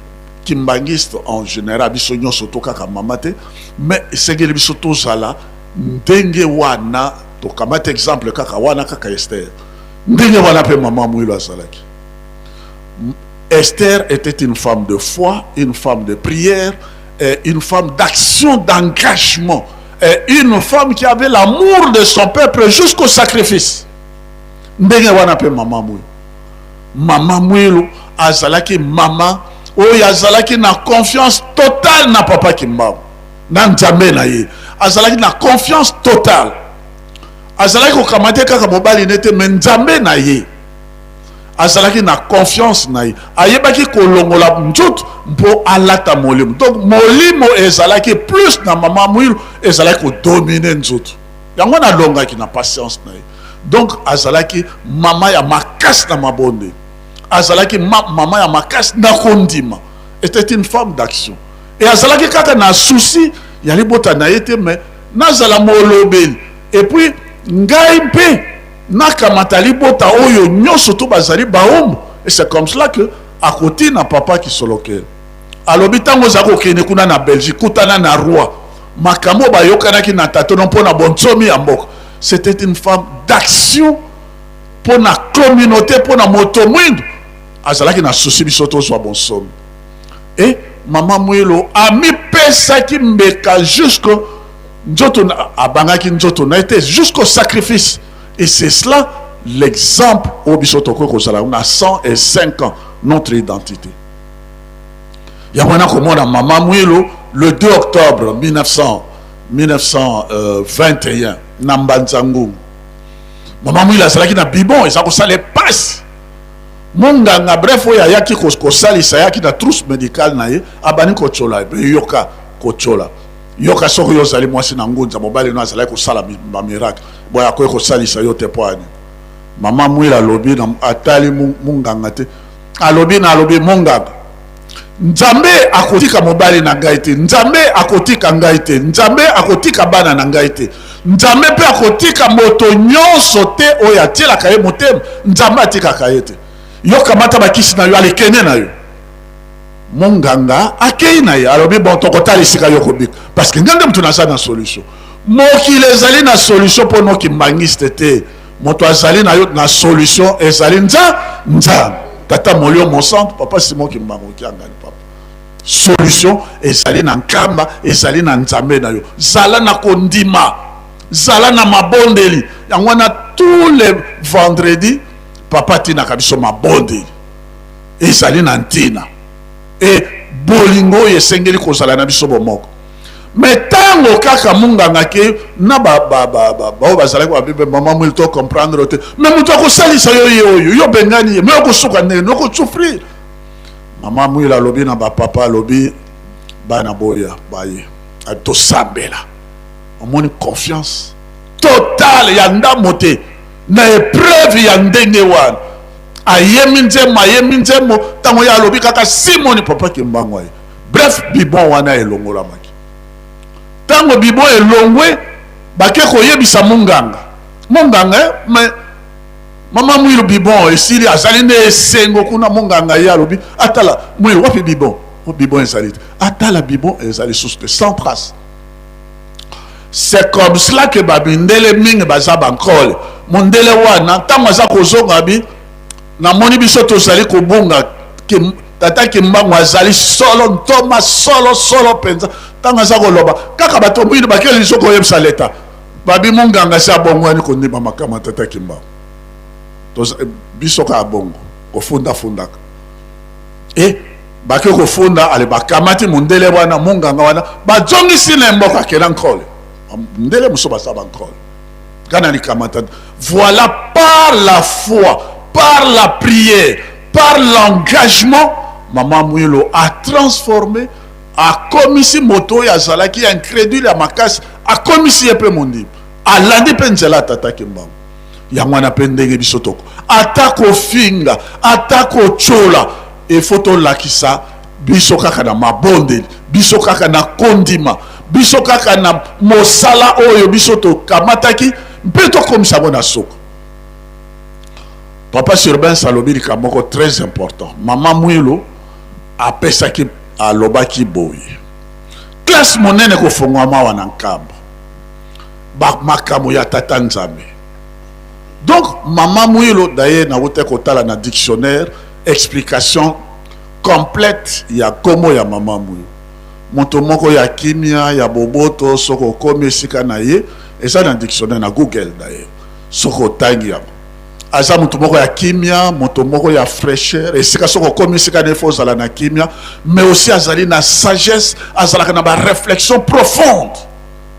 kimbanguiste en général, biso nyonso to kaka mama te, mais esengeli biso tozala ndenge wana. Tokamata exemple kaka wana, kaka Ester, ndenge wana mpe mama Mwilu azalaki. Esther était une femme de foi, une femme de prière et une femme d'action, d'engagement, et une femme qui avait l'amour de son peuple jusqu'au sacrifice. Ndenge wana mpe mama Mwilu. Mama Mwilu azalaki mama oyo azalaki na confiance totale na papa Kimbangu, na Nzambe na ye. Azalaki na confiance totale. Azalaki kokamate kaka mobali ne te, mais Nzambe na ye. Azalaki na confiance na ye. Ayebaki kolongola nzoto mpo alata molimo. Donc molimo ezalaki plus na mama Mwilu, ezalaki kodomine nzoto. Yango wana alongaki na patience na ye. Donc azalaki mama ya makasi na mabonde. Azalaki mama ya makasi na kondima. Était une femme d'action. Et azalaki kaka na souci ya libota na ye te, mais nazala molobeli. Et puis ngai mpe nakamata libota oyo nyonso to bazali baombo. Et c'est comme cela que akoti na papa Kisolokele. Alobi ntango oza kokende kuna na Belgique, kutana na roi. Makambo bayokanaki na tatono mpo na bonsomi ya mboka. C'était une femme d'action mpo na communauté, mpo na moto mwindu. Azalaki na souci biso tozwa bonsomi. Et mama Mwilu amipesaki mbeka jusque nzoto na, abangaki nzoto na ye te jusqu'au sacrifice. Et c'est cela l'exemple oyo biso tokoki kozala na 105 ans, notre identité. Yango wana komona mama Mwilu le 2 octobre 1921 na Mbanza-Ngungu. Mama Mwilu azalaki na bibon, eza kosala epasi. Monganga bref oyo ayaki kosalisa, ayaki na trousse médicale na ye, abandi kotiola ye, yoka kotiola. Yoka soki yo ozali mwasi na ngunza, mobali no azalaki kosala ba miracle, boye akoki kosalisa yo te po ani. Mama Mwilu alobi na, atali monganga te, alobi na alobi monganga, Nzambe akotika mobali na ngai te, Nzambe akotika ngai te, Nzambe akotika bana na ngai te, Nzambe mpe akotika moto nyonso te oyo atielaka ye motema, Nzambe atikaka ye te. Yo kamata bakisi na yo, alekene na yo. Monganga akei na ye, alobi bon, tokotala esika yo kobika, parce que ngai nde moto naza na solution. Mokili ezali na solution mpo noki mbangiste te. Moto azali na yo na solution ezali Nzambe. Tata Molio Mosantu, Papa Simon Kimbangu Kiangani, papa. Solution ezali na Nkamba, ezali na Nzambe na yo. Zala na kondima, zala na mabondeli. Yango wana tous les vendredis papa atinaka biso mabondeli. Ezali na ntina. Et bolingo oyo esengeli kozala na biso bomoko. Mais tango kaka munganga ke na ba ba ba ba ba bazalaki ba bibe mama Mwilu to comprendre te. Mais moto akosalisa yo ye oyo, yo bengani ye, mais okosuka ndenge nini, okosouffrir. Mama Mwilu alobi na ba papa, alobi bana boya baye, tosambela. Omoni confiance totale ya ndambo te na épreuve ya ndenge wana. Ayemi nzembo, ayemi nzembo, tango ye alobi kaka Simoni papa Kimbangu aye. Bref, bibon wana elongolamaki. Tango bibon elongwe, bake koyebisa monganga. Monganga, mais mama Mwilu bibon esili, azali nde esengo kuna. Monganga ye alobi, atala Mwilu, wapi bibon? Oh, bibon ezali te. Atala bibon ezali susu te, sans trace. C'est comme cela que ba mindele mingi baza bankole. Mondele wana tango aza kozonga bi, namoni biso tozali kobunga ke tata Kimbangu azali solo ntoma solo solo mpenza. Tango aza koloba kaka bato mwindu bakeli liso koyebisa leta, babi monganga si abongwani kondima makambo ya tata Kimbangu. Biso kaka bongo kofunda fundaka. E bake kofunda, ale bakamati mondele wana monganga wana bazongisi na mboka akela nkole. Mondele mosusu baza bankole kana likamata. Voilà, par la foi, par la prière, par l'engagement, Maman Mwilu a transformé, akomisi moto oyo azalaki incrédule ya makasi, akomisi ye mpe mondimi, alandi mpe nzela ya tata Kimbangu. Yango wana mpe ndenge biso toko ata kofinga, ata kotiola, il faut tolakisa biso kaka na mabondeli, biso kaka na kondima, biso kaka na mosala oyo biso tokamataki mpe tokomisa yango na suka. Papa Surbain alobi likambo moko très important. Mama Mwilu apesaki, alobaki boye, classe monene kofongwama wana Nkamba, ba makambo ya tata Nzambe. Donc Mama Mwilu, d'ailleurs nauta kotala na dictionnaire explication complète ya kombo ya Mama Mwilu. Moto moko ya kimia, ya boboto, soko okomi esika na ye, eza na dictionnaire na Google d'ailleurs, soko otangi yango. aza moto moko ya kimia, moto moko ya fraîcheur, esika soki okomi esika na ye fo ozala na kimia, mais aussi azali na sagesse, azalaka na ba réflexion profonde.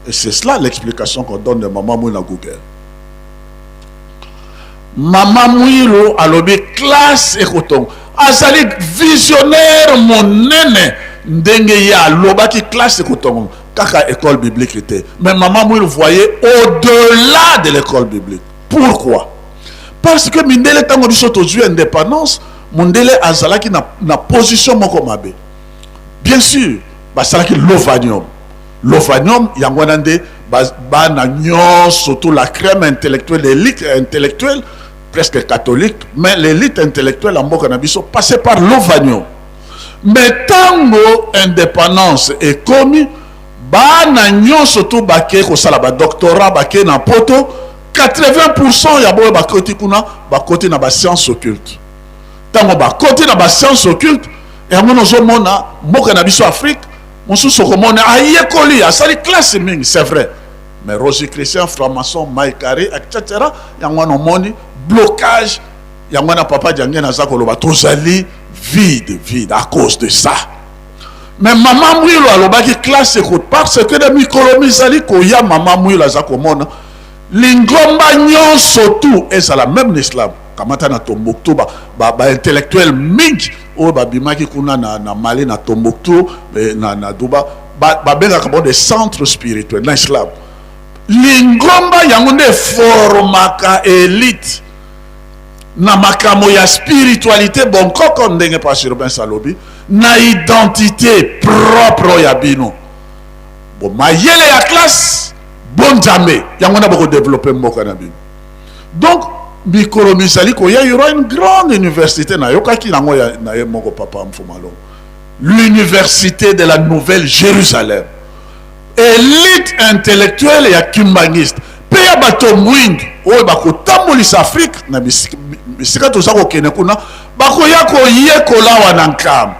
Et c'est cela l'explication qu'on donne de Mama Mwilu na Google. Mama Mwilu alobi classe ekotonga, azali visionnaire monene ndenge ye alobaki classe ekotonga kaka école biblique te, mais Mama Mwilu voyait au-delà de l'école biblique. Pourquoi? Parce que mindele ntango biso tozwi indépendance, mondele azalaki na position moko mabe. Bien sûr basalaki lovanium. Lovanium yango wana nde bana nyonso, surtout la crème intellectuelle, l'élite intellectuelle presque catholique, mais l'élite intellectuelle ya mboka na biso passé par lovanium. Mais ntango indépendance ekomi, bana nyonso to bake kosala badoctorat, bake na poto, 80% ya boyo bakoti kuna bakoti na bascience occulte. Ntango bakoti na bascience occulte yango, nozomona mboka na biso Afrique mosusu, okomona ayekoli, asali classe mingi, c'est vrai, mais rosicrucien, franc-maçon, maikari, etc. Yango wana omoni blocage. Yango wana papa Diangienda aza koloba tozali vide, vide à cause de ça. Mais Mama Mwilu alobaki classe eko, parce que na mikolo mizali koya, Mama Mwilu aza komona lingomba nyonso tu ezala, même na islam, kamata na Tombouctou, baintellectuel ba mingi oyo babimaki kuna na Mali, na Tombouctou, na Duba, babengaka bango des centres spirituels. Na islam, lingomba yango nde eformaka élite na makambo ya spiritualité, bonkoko, ndenge pasteur Robin alobi, na identité propre oyo ya bino. Bo mayele ya classe bonzambe, yango na bokodévelopper mboka na bino. Donc mikolo mizali koya, y aura une grande université. Nayokaki yango na ye moko papa Mfumalongo, l'université de la Nouvelle Jérusalem. Élite intellectuelle ya kimbangiste mpe ya bato mwindu oyo bakotambolisa Afrique na bisika toza kokende kuna, bakoya koyekola awa na Nkamba.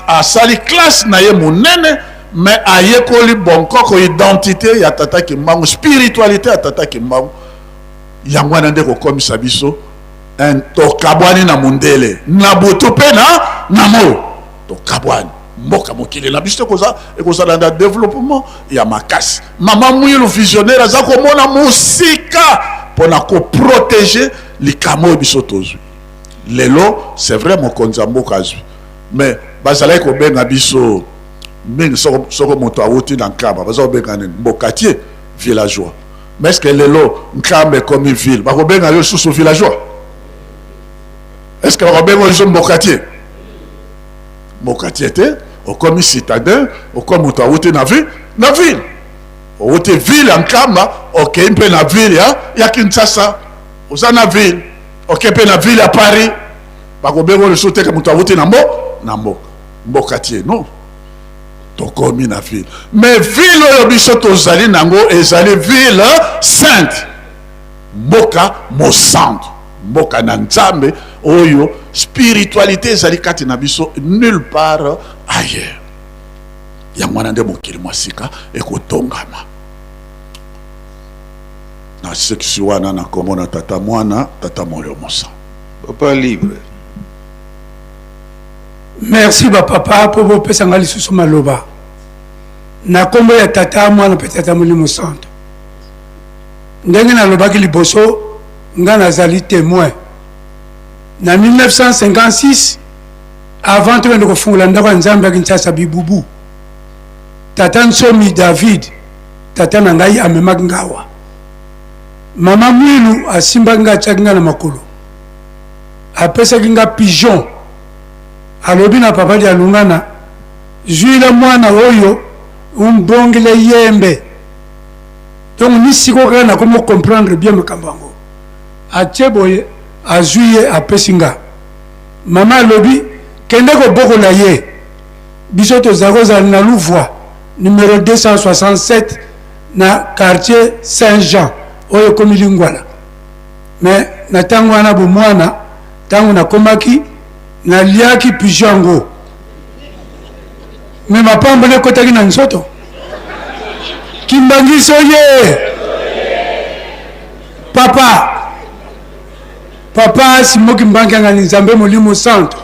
Asali classe na ye monene, mais ayekoli bonkoko, identité ya tata Kimbangu, spiritualité ya tata Kimbangu. Yango wana nde kokomisa biso tokabwani na mondele na butu mpe na moi, tokabwani. Mboka mokili na biso ekozala na développement ya makasi. Mama Mwilu visionnaire aza komona mosika mpona koprotéger likambo oyo biso tozwi lelo. C'est vrai, mokonzi ya mboka azwi, mais bazalaki kobenga biso mingi, soko moto awuti na Nkamba, baza kobenga nini? Mbokatier, villageois. Mais est ce que lelo Nkamba ekomi ville, bakobenga yo lisusu villageois? Est ce que bakobenga yo lisusu mbokatier? Mbokatier te, okomi citadin, okomi moto awuti na ville, owuti ville ya Nkamba, okei mpe na ville ya Kinshasa, oza na ville, okei mpe na ville ya Paris, bakobenga lisusu te ke moto awuti na mboka, mbokatier. Non, tokomi na ville, mais ville oyo biso tozali nango ezali ville sainte, mboka mosantu, mboka na Nzambe oyo spiritualité ezali kati na biso, nulle part ailleurs. Yango wana nde mokili mwa sika ekotongama. Nasekisi wana na kombo na Tata, Mwana, Tata Molimo Mosantu. Papa libre. Merci bapapa mpo bopesa nga lisusu maloba. Na nkombo ya Tata, Mwana mpe Tata Molimo Santo. Ndenge nalobaki liboso, nga nazali témoin. Na 1956, avant tokende kofungola ndako ya Nzambe ya Kinshasa Bibubu, tata Nsomi David, tata na ngai, amemaki nga awa. Mama Mwilu asimbaki nga, atiaki nga na makolo, apesaki nga pigeon, alobi na papa Dialungana: "Zwila mwana oyo, umbongele yembe." Donc ni sikoyo kaka nakomi comprendre bien makambo yango. Atie boye, azwi ye, apesi nga. Mama alobi: "Kende kobokola ye." Biso tozala kozala na Luvwa numéro 267, na quartier Saint Jean oyo ekomi Lingwala. Mais na ntango wana bomwana, ntango nakomaki, naliaki pigeon yango, mais mapamboli ekotaki na nzoto. Kimbangiso ye papa. Papa Simon Kimbangu Kiangani, Nzambe Molimo Santo,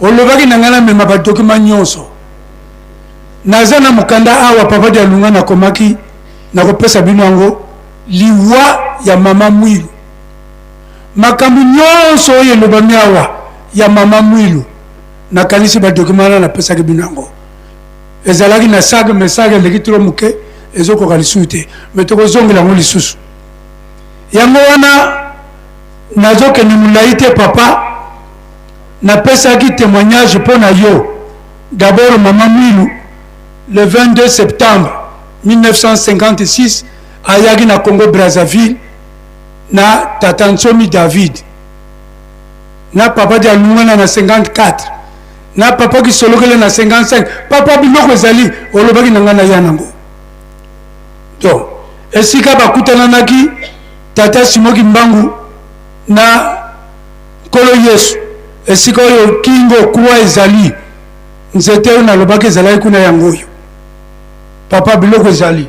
olobaki na ngai namema ba documents nyonso. Naza na mokanda awa Papa Dialunga nakomaki, nakopesa bino yango, liwa ya Mama Mwilu. Makambo nyonso oyo elobami awa ya Mama Mwilu, nakanisi ba documents wana napesaki bino yango. Ezalaki na sac, mais sac eleki trop moke, ezokoka lisusu te, mais tokozongela yango lisusu. Yango wana nazokende molai te papa, napesaki témoignage mpo na yo. D'abord Mama Mwilu le 22 septembre 1956 ayaki na Congo Brazzaville na tata Nsomi David na papa Dialungana na 54 na papa Kisolokele na 55. Papa, biloko ezali olobaki na ngai naya nango. Donc esika bakutananaki tata Simon Kimbangu na Nkolo Yesu, esika oyo kingo croix ezali, nzete oyo nalobaki ezalaki kuna, yango oyo papa, biloko ezali.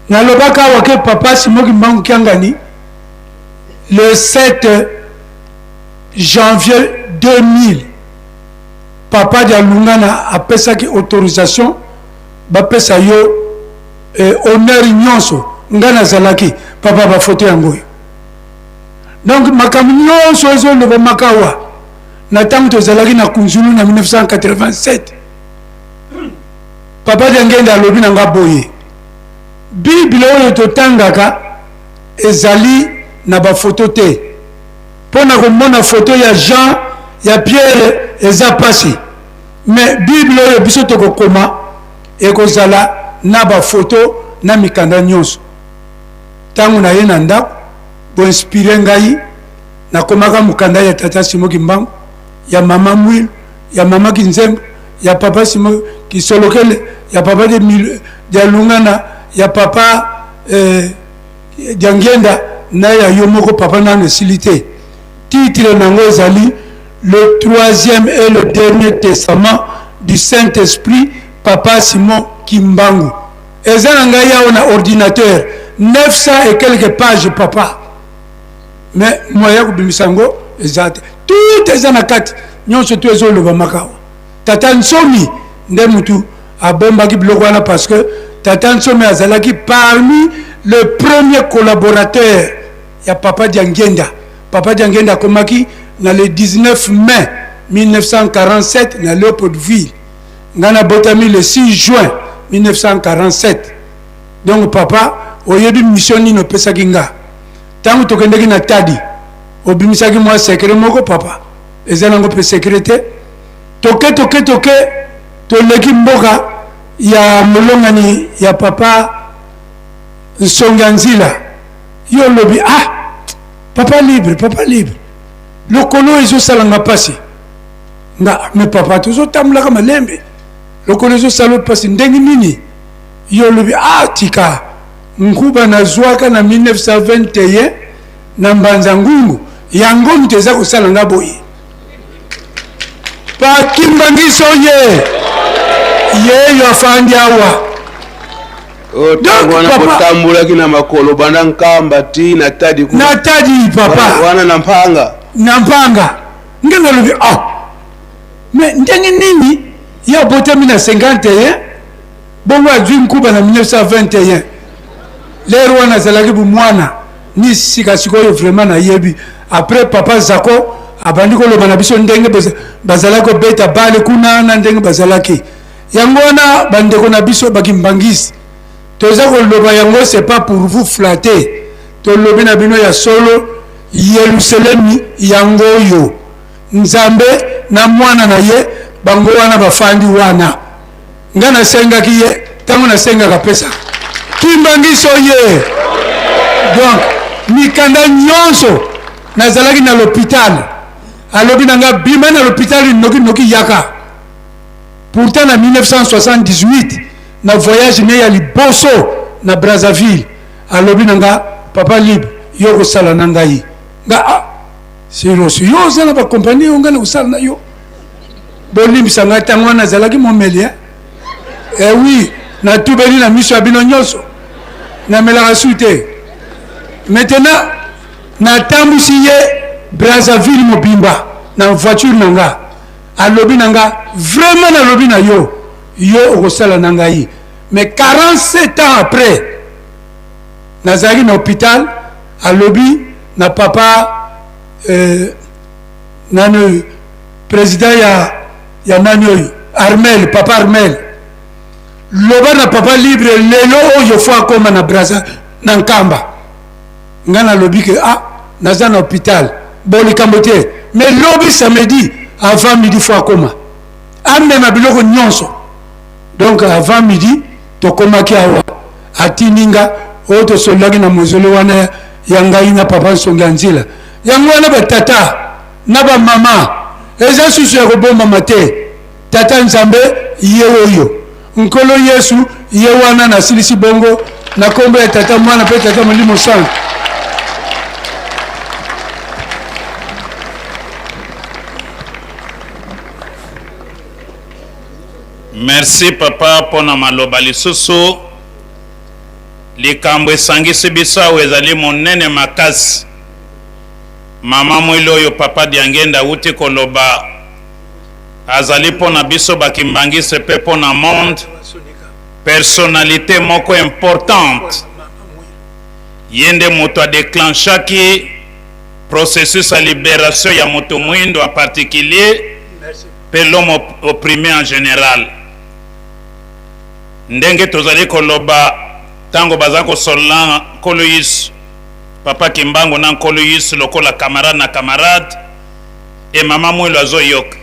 Nalobaka awa ke papa Simon Kimbangu Kiangani le 7 janvier 2000 papa Dialungana apesaki autorisation bapesa yo honneur nyonso. Nga nazalaki papa, ba photo yango oyo. Donc makambo nyonso ezolobamaka awa na ntango tozalaki na Kunzulu na 1987, papa Diangenda alobi na nga boye: Bible oyo totangaka ezali na bafoto te, mpo na komona foto ya Jean, ya Pierre eza pasi, mais Bible oyo biso tokokoma ekozala na bafoto na mikanda nyonso. Ntango na ye na ndako boinspire ngai, nakomaka mokanda ya tata Simon Kimbangu, ya mama Mwilu, ya mama Kinzembo, ya papa Simon Kisolokele, ya papa de Dialungana, ya papa Diangienda na ya yo moko papa. Nano esili te. Titre nango ezali le troisième et le dernier testament du Saint-Esprit papa Simon Kimbangu. Eza na ngai awa na ordinateur, 900 et quelques pages papa, mais moyen ya kobimisa yango eza te. Tout eza na kati, nyonso to ezolobamaka awa. Tata Nsomi nde mutu abombaki biloko wana, parce que tata Nsomi azalaki parmi le premier collaborateur ya papa Diangienda. Papa Diangienda akomaki na le 19 mai 1947 na Léopoldville. Ngai nabotami le 6 juin 1947. Donc papa, oyebi mission nini opesaki nga ntango tokendeki na Tadi? Obimisaki mwa secret moko papa, eza nango mpe secret te. Toke toke toke, toleki mboka ya molongani ya papa Nsonga Nzila, yo olobi: ah, papa libre, papa libre, lokolo ezosalanga mpasi. Nga: me papa, tozotambolaka malembe, lokolo ezosala mpasi ndenge nini? Yo olobi: ah, tika, nkuba nazwaka na 1921 na Mbanza Ngungu, yango moto eza kosala nga boye. Pakimbangiso ye yeyo afandi awa. Ntango wana botambolaki na makolo banda Nkamba ti na Tadi kuna. Na Tadi papa. Wana na mpanga. Na mpanga. Nge nalobi: ah, mais ndenge nini ye abotami na 51, bongo azwi nkuba na 1921? Lere wana azalaki bomwana ni sika sikoyo vraiment nayebi. Après papa Zako abandi koloba na biso ndenge bazalaki kobeta bale kuna na ndenge bazalaki yango wana. Bandeko na biso bakimbangisi, toza koloba yango, c'est pas pour vous flatter. Tolobi na bino ya solo, Yelusalemi yango oyo, Nzambe na mwana na ye bango wana bafandi wana. Nga nasengaki ye, ntango nasengaka pesa Kimbangiso ye. Donc mikanda nyonso, nazalaki na l'hôpital, alobi na nga: bima na l'hôpital noki noki, yaka. Pourtant na 1978 na voyage ne ya liboso na Brazzaville, alobi na nga: papa libre, yo kosala na ngai. Nga: ah, Sirosi, yo oza na bakompani oyo, ngai na kosala na yo? Bolimbisa ngai, ntango wana nazalaki momeli. Eh oui, natubeli na miso ya bino nyonso, namelaka su te maintenant. Natambwisi ye Brazzaville mobimba na voiture na nga. Alobi na nga vraiment nalobi na yo, yo okosala na ngai. Mais 47 ans après, nazalaki na hôpital, alobi na papa euh, nani oyo président ya, ya nani oyo Armel, papa Armel, loba na papa libre lelo oyo fo akoma na Brazza na Nkamba. Nga nalobi ke ah naza na hôpital, bon likambo te, mais lobi samedi avant midi fo akoma, amema biloko nyonso. Donc avant midi tokomaki awa, atindi nga oyo tosololaki na mozole wana ya ngai na papa Nsongi ya Nzila. Yango wana ba tata na ba mama eza susu ya kobombama te. Tata Nzambe ye oyo, Nkolo Yesu ye wana. Nasilisi bongo na kombo ya Tata, Mwana mpe Tata Molimo Santu. Merci papa pona maloba lisusu. Likambo esangisi biso awa ezali monene makasi. Mama Mwilo oyo papa Diangenda awuti koloba azali pona biso ba kimbanguiste pe pona monde personnalite moko importante. Ye nde moto a declenchaki processus ya liberation ya moto mwindo en particulier pe l'homme opprime en general. Ndenge tozali koloba tango baza kosolola na Nkolo Yesu, Papa Kimbangu na Nkolo Yesu lokola camarade na camarade, e mama Mwilu azoyoka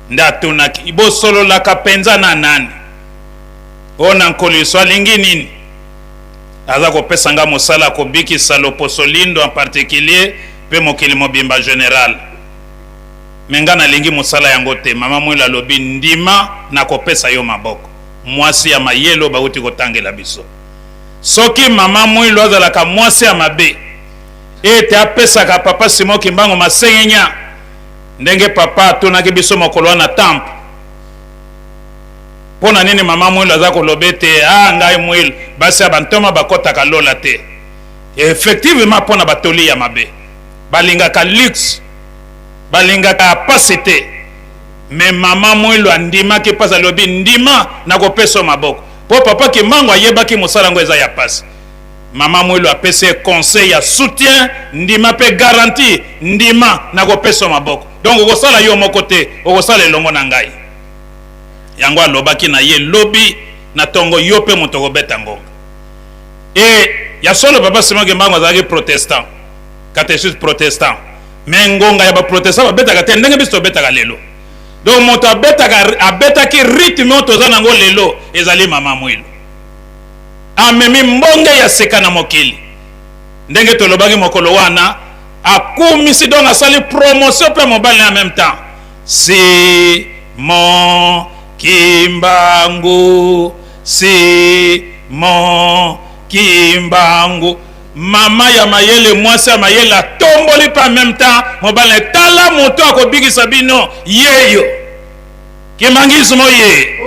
nde atunaki, bosololaka penza na nani? O na Nkolo Yesu alingi nini? Aza kopesa nga mosala ya kobikisa loposo lindo en particulier pe mokili mobimba general. Mais nga nalingi mosala yango te. Mama Mwilu alobi ndima nakopesa yo maboko. Mwasi ya mayele oyo bawuti kotangela biso. Soki mama Mwilu azalaka mwasi ya mabe ete apesaka papa Simon Kimbangu masengenya ndenge papa atunaki biso mokolo wana temple, mpo na nini mama Mwilu aza koloba ete ah, ngai Mwilu, basi ya bantoma bakotaka lola te? Effectivement, mpo na batoli ya mabe balingaka luxe, balingaka pasi te. Mais mama Mwilu andimaki pasi, alobi ndima nakopesa yo maboko, mpo papa Kimbangu ayebaki mosala yango eza ya pasi. Mama Mwilu apesi ye conseil ya soutien, ndima mpe garantie, ndima nakopesa yo maboko, donc okosala yo moko te, okosala elongo na ngai. Yango alobaki na ye lobi na tongo, yo mpe moto okobeta ngonga. E ya solo papa Simon Kimbangu azalaki protestant, catéchiste protestant, mais ngonga ya ba protestant babetaka te ndenge biso tobetaka lelo. Donc moto abetaka, abetaki rythme oyo toza nango lelo ezali mama Mwilu. Amemi mbonge ya sika na mokili ndenge tolobaki mokolo wana, akumisi donc asali promotion mpe mobali en même temps. Simon Kimbangu, Simon Kimbangu, mama ya mayele, mwasi ya mayele atomboli mpe en même temps mobali na ye, tala moto akobikisa bino yeyo. Kimbanguisme oye.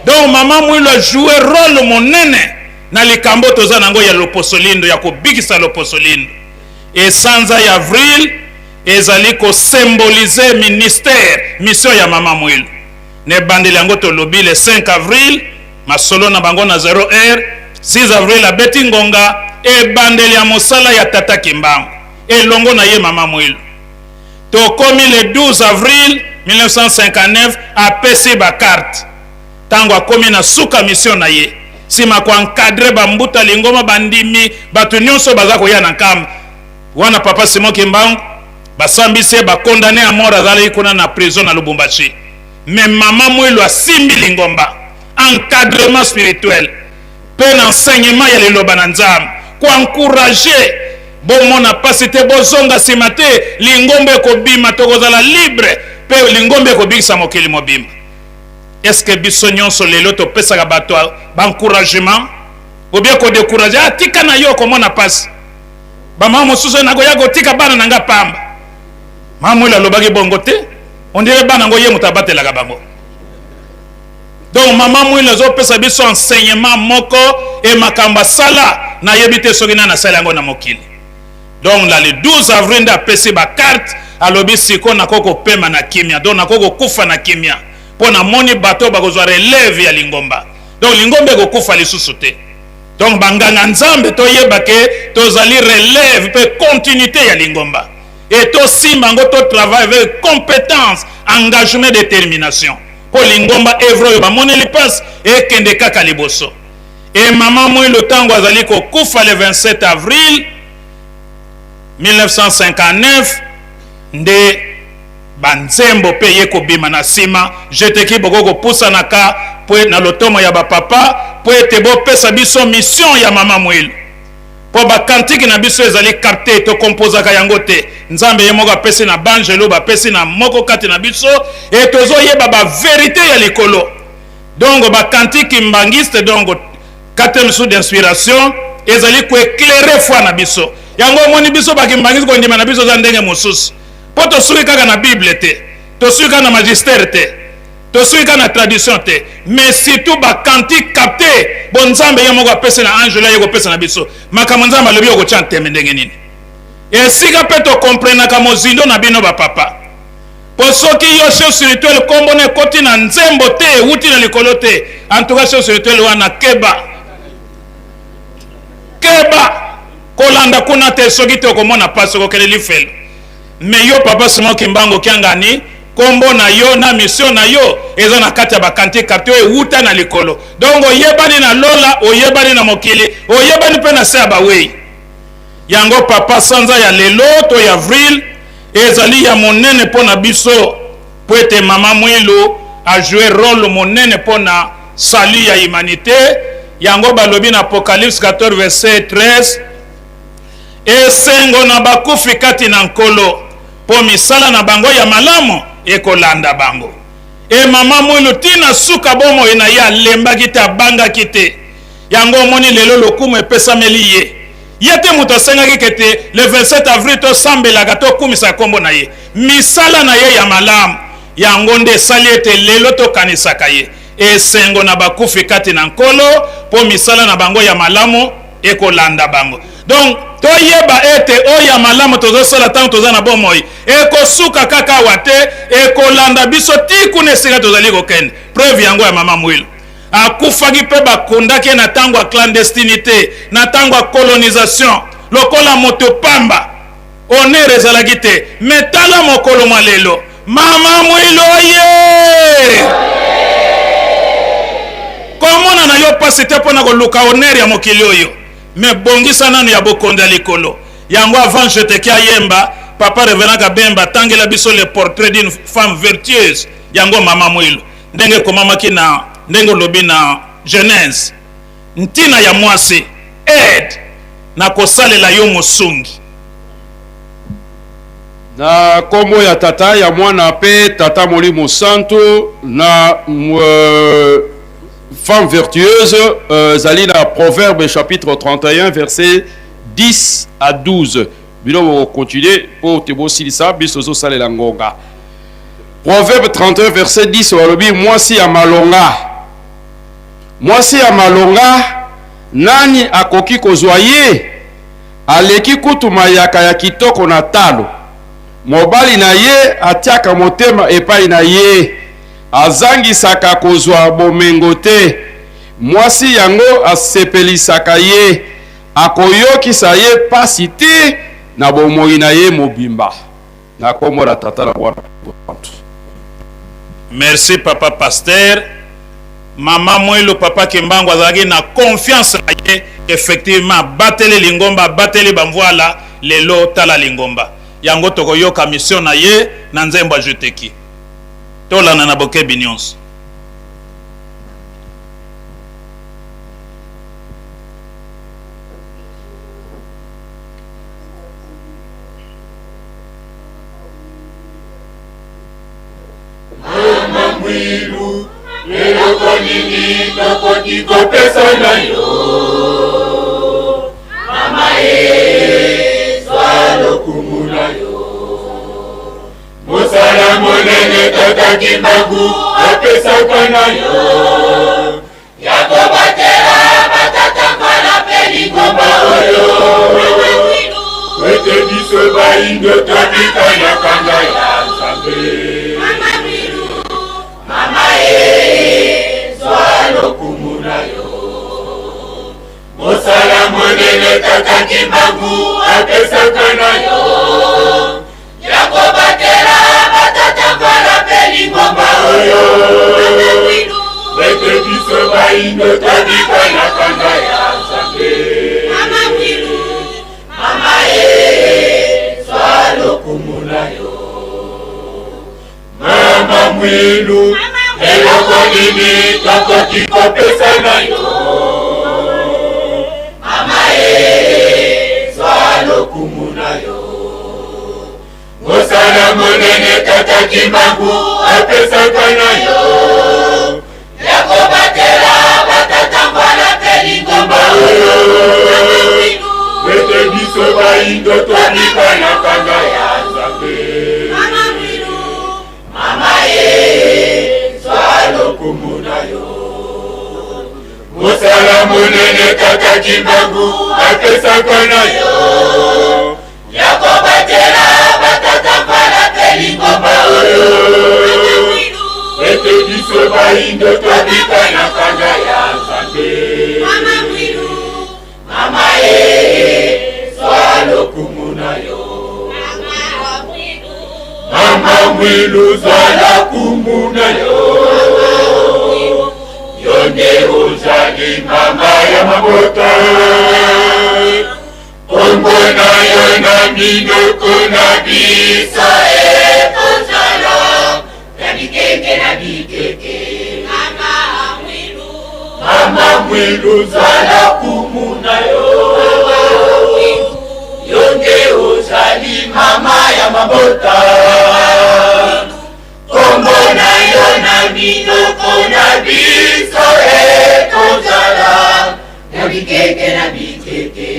Donc mama Mwilu a joué rôle monene na likambo toza nango ya loposo lindo, ya kobikisa loposo lindo. Et sanza ya avril ezali ko symboliser ministère, mission ya mama Mwilu. Na ebandeli yango tolobi le 5 avril masolo na bango na 0 heure, 6 avril abeti ngonga ebandeli ya mosala ya tata Kimbangu elongo na ye mama Mwilu. Tokomi le 12 avril 1959, apesi ba carte. Tango akomi na suka mission na ye, sima ko encadrer ba mbuta lingoma, bandimi, bato nionso baza koya na Nkamba wana, papa Simon Kimbangu basambisi ye, ba condamner à mort, azalaki kuna na prison na Lubumbashi. Mais mama Mwilu asimbi lingomba, encadrement spirituel pe na enseignement ya liloba na Nzambe, ko encourager bomona pasi te, bozonga sima te, lingomba ekobima, tokozala libre pe lingomba ekobikisa mokili mobimba. Est-ce que biso nyonso lelo topesaka bato ba encouragement ou bien ko décourager? Ah, tika na yo komona pasi. Ba mama mosusu nakoya kotika bana na nga pamba. Mama Mwelo alobaki bongo te, on dirait bana ngo ye moto abatelaka bango. Donc mama Mwilo azopesa biso enseignement moko e makambo asala nayebi te soki nani asali yango na mokili. Donc na le 12 avril nde apesi ba carte, alobi sikoyo nakoki kopema na kimia, donc nakoki kokufa na kimia mpo namoni bato oyo bakozwa relève ya lingomba, donc lingomba ekokufa lisusu te. Donc banganga nzambe toyeba ke tozali relève mpe continuité ya lingomba et tosimba yango, to travaille avec compétence, engagement, détermination mpo lingomba evre oyo bamoneli mpasi ekende kaka liboso. E mama Mwilu ntango azali kokufa le 27 avril 1959 nde banzembo mpe ye kobima na nsima. Jeteki boko kopusanaka mpo na lotomo ya bapapa mpo ete bopesa biso mission ya mama Mwilu, mpo bakantiki na biso ezali capte, tokompozaka yango te. Nzambe ye moko apesi na banjelu, bapesi na moko kati na biso, e tozoyeba baverite ya likolo. Donc bakanti kimbanguiste, donc quatrième source d'inspiration ezali koeclaire foi na biso. Yango omoni biso bakimbangiste kondima na biso eza ndenge mosusu, mpo tosuki kaka na Bible te, tosuki kaka na magistère te, tosuki kaka na tradition te, mais surtout bakanti capte bo Nzambe ye moko apesi na angelo aye kopesa na biso makambo Nzambe alobi. Okotya ntembe ndenge nini? Esika mpe tokomprenaka mozindo na bino bapapa, mpo soki yo chef spirituel nkombo na ekoti na nzembo te, ewuti na likolo te, en tout cas chef spirituel wana keba keba, kolanda kuna te, soki te okomona pasi, okokende lifelo. Me yo papa Simon Kimbangu Kiangani, nkombo na yo na mission na yo eza na kati ya bakanti kapte oyo ewuta na likolo. Donc oyebani na lola, oyebani na mokili, oyebani mpe na se ya bawei. Yango papa, sanza ya lelo to ya avril ezali ya monene mpo na biso, mpo ete mama Mwilu ajoue role monene mpo na salut ya humanité. Yango balobi na Apocalypse 14 verset 13: esengo na bakufi kati na Nkolo, mpo misala na bango ya malamu ekolanda bango. E mama Mwilu tina suka bomoi na ye alembaki te, abangaki te. Yango omoni lelo lokumu epesameli ye. Ye te moto asengaki kete le 27 avril tosambelaka, tokumisaka nkombo na ye. Misala na ye ya malamu yango nde esali ete lelo tokanisaka ye. Esengo na bakufi kati na Nkolo, mpo misala na bango ya malamu ekolanda bango. Donc toyeba ete oyo ya malamu tozosala ntango toza na bomoi ekosuka kaka awa te, ekolanda biso ti kuna esika tozali kokende. Preuve yango ya mama Mwilu, akufaki mpe bakundaki ye na ntango ya clandestinité, na ntango ya colonisation, lokola moto pamba, honneur ezalaki te. Me tala mokolo mwa lelo, mama Mwilu oye komona na yo mpasi te mpo na koluka honneur ya mokili oyo, me bongisa nanu ya bokonzi ya likolo. Yango avant jeteki ayemba, papa reverend Kabemba atangela biso le portrait d'une femme vertueuse. Yango mama Mwilu, ndenge ekomamaki na ndenge olobi na Genèse, ntina ya mwasi aide na kosalela yo mosungi. Na nkombo ya Tata, ya Mwana mpe Tata Molimo Santu. Na femme vertueuse ezali na Proverbe chapitre 31 verset 10 à 12. Bino bokokontinue mpo te bosilisa, biso tozosalela ngonga. Proverbe 31 verset 10 balobi mwasi ya malonga, mwasi ya malonga, nani akoki kozwa ye? Aleki kutu mayaka ya kitoko na talo. Mobali na ye atiaka motema epai na ye, azangisaka kozwa bomengo te. Mwasi yango asepelisaka ye, akoyokisa ye pasi te na bomoi na ye mobimba. Na kombo na Tata, na Mwana na Mosantu. Merci papa pasteur. Mama Mwilu, papa Kimbangu azalaki na confiance na ye, effectivement abateli lingomba, abateli bamvuala, lelo tala lingomba. Yango tokoyoka mission na ye na nzembo ya Juteki. Tolanda na bokebi nyonso. Mama Mwilu, eloko nini tokoki kopesa na yo? Mama e, zwa lokumu na yo. Mosala monene Tata Kimbangu apesaka na yo ya kobatela batata mbala mpe lingomba oyo ete. Ete biso bayindo tobika na kanda ya Nzambe. Mama Mwilu, mama e, zwa lokumu na yo. Mosala monene Tata Kimbangu apesaka na yo ya kobatela batata mbala mpe lingomba oyo. Mama Mwilu, ete biso bayindo tobika na kanda ya Nzambe. Mama Mwilu, mama e, zwa lokumu na yo. Mama Mwilu, eloko nini tokoki kopesa na yo? Mama e, zwa lokumu na yo. Mosala monene Tata Kimbangu apesaka na yo ya kobatela batata mbala mpe lingomba oyo. Mama Mwilu, ete biso bayindo tobika na kanda ya Nzambe. Mama Mwilu, mama e, zwa lokumu na yo. Mosala monene Tata Kimbangu apesaka na yo ya kobatela batata mbala mpe lingomba oyo. Mama Mwilu, ete biso bayindo tobika na kanda ya Nzambe. Mama Mwilu, mama e, zwa lokumu na yo. Mama Mwilu, Mama Mwilu, zwa lokumu na yo. Yo nde ozali mama ya mabota. Kombo na yo na minoko na biso ekozala na bikeke na bikeke. Mama Mwilu, Mama Mwilu, zwa lokumu na yo. Yo nde ozali mama ya mabota. Kombo na yo na minoko na biso ekozala na bikeke na bikeke.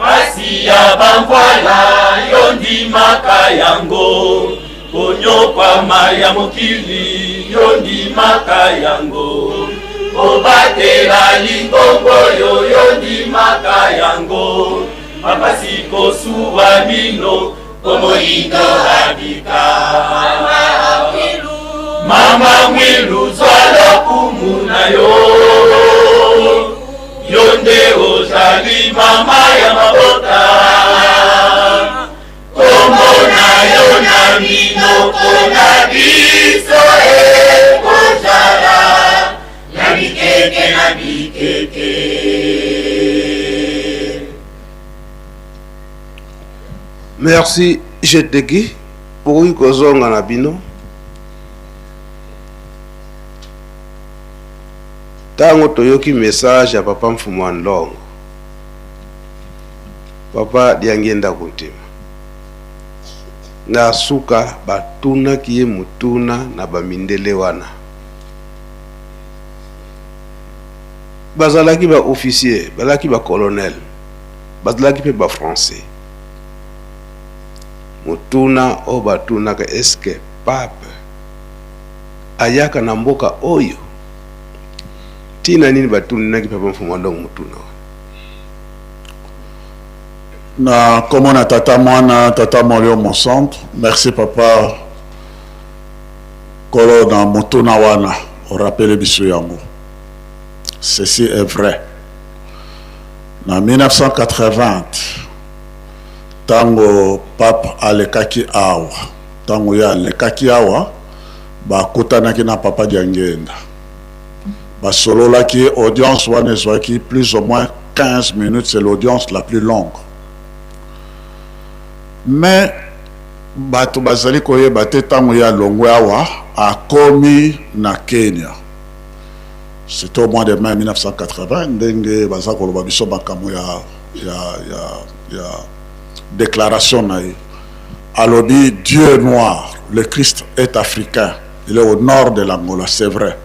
Pasi ya bamvwala yo ndimaka yango, konyokwama ya mokili yo ndimaka yango, kobatela lingombo oyo yo ndimaka yango, mapasi kosuwa mino po moyindo abika. Mama Mwilu, Mama Mwilu, zwa lokumu na yo. Yo nde ozali mama ya mabota. Kombo na yo na minoko na biso ekozala na bikeke na bikeke. Merci Jeteki, bokoki kozonga na bino. Ntango toyoki message ya papa Mfumu wa Nlongo, papa Diangienda Kuntima, na suka batunaki ye motuna na bamindele wana. Bazalaki ba officier, bazalaki ba colonel, bazalaki pe ba français. Motuna oyo batunaka, est-ce que pape ayaka na mboka oyo? Tina nini batunaki papa Mfumu Ndongo motuna wana? Na kombo na Tata Mwana, Tata Molio Mosantu. Merci papa Kolo na motuna wana orapele biso yango. Ceci est vrai. Na 1980 tango pape alekaki awa, tango ye alekaki awa, bakutanaki na papa Diangienda. Basololaki, audience wana ezwaki plus ou moins 15 minutes, c'est l'audience la plus longue. Mais bato bazali koyeba te tango ye alongwe awa akomi na Kenya. C'était au mois de mai 1980 ndenge baza koloba biso makambo ya, ya, ya, ya déclaration na ye. Alobi Dieu noir, le Christ est africain, il est au nord de l'Angola, c'est vrai.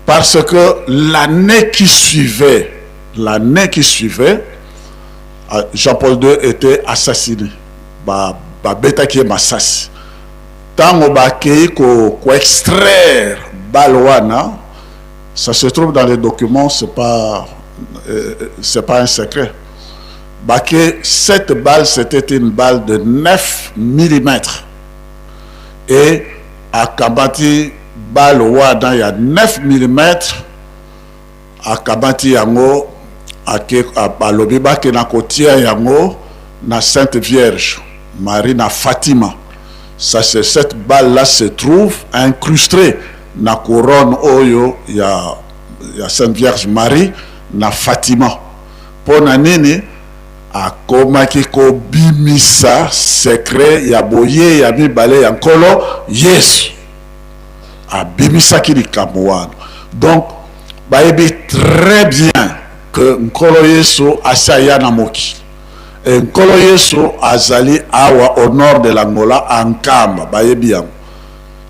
Parce que l'année qui suivait, l'année qui suivait, Jean-Paul II était assassiné. Ba, ba betaki ye masasi. Tango bakei ko, ko extraire balle wana, ça se trouve dans les documents, c'est pas un secret. Bake cette balle c'était une balle de 9 millimètres et akamati balle wana ya 9 millimètres akamati yango ake alobi bakenda kotia yango na Sainte Vierge Marie na Fatima. Ça c'est cette balle là se trouve incrustée na couronne oyo ya ya Sainte Vierge Marie na Fatima. Mpo na nini akomaki kobimisa secret ya boyei ya mibale ya Nkolo Yesu? Abimisaki likambo wana. Donc bayebi très bien que Nkolo Yesu asi aya na mokili. Et Nkolo Yesu azali awa au nord de l'Angola, à Nkamba, bayebi yango.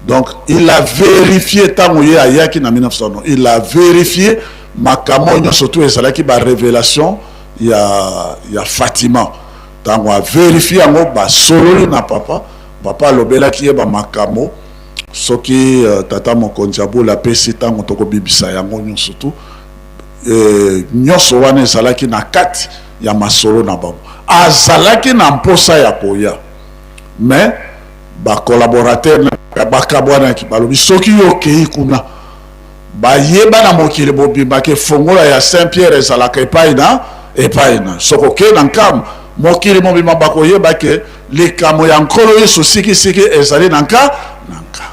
Donc il a vérifié ntango ye ayaki na 1900, il a vérifié makambo oyo nyonso tu ezalaki ba révélation ya, ya Fatima. Ntango averifie yango, basololi na papa, papa alobelaki ye bamakambo soki uh, tata mokonzi ya bula apesi ntango tokobibisa yango nyonso tu e, nyonso wana ezalaki na kati ya masolo na bango. Azalaki na mposa ya koya, mais ba collaborateurs na bakabwanaki, balobi soki yo okei kuna bayeba na mokili mobimba ke fongola ya Saint Pierre ezalaka epai na epai na soki okei na Nkamba, mokili mobimba bakoyeba ke likambo ya Nkolo Yesu sikisiki ezali na nka na nka.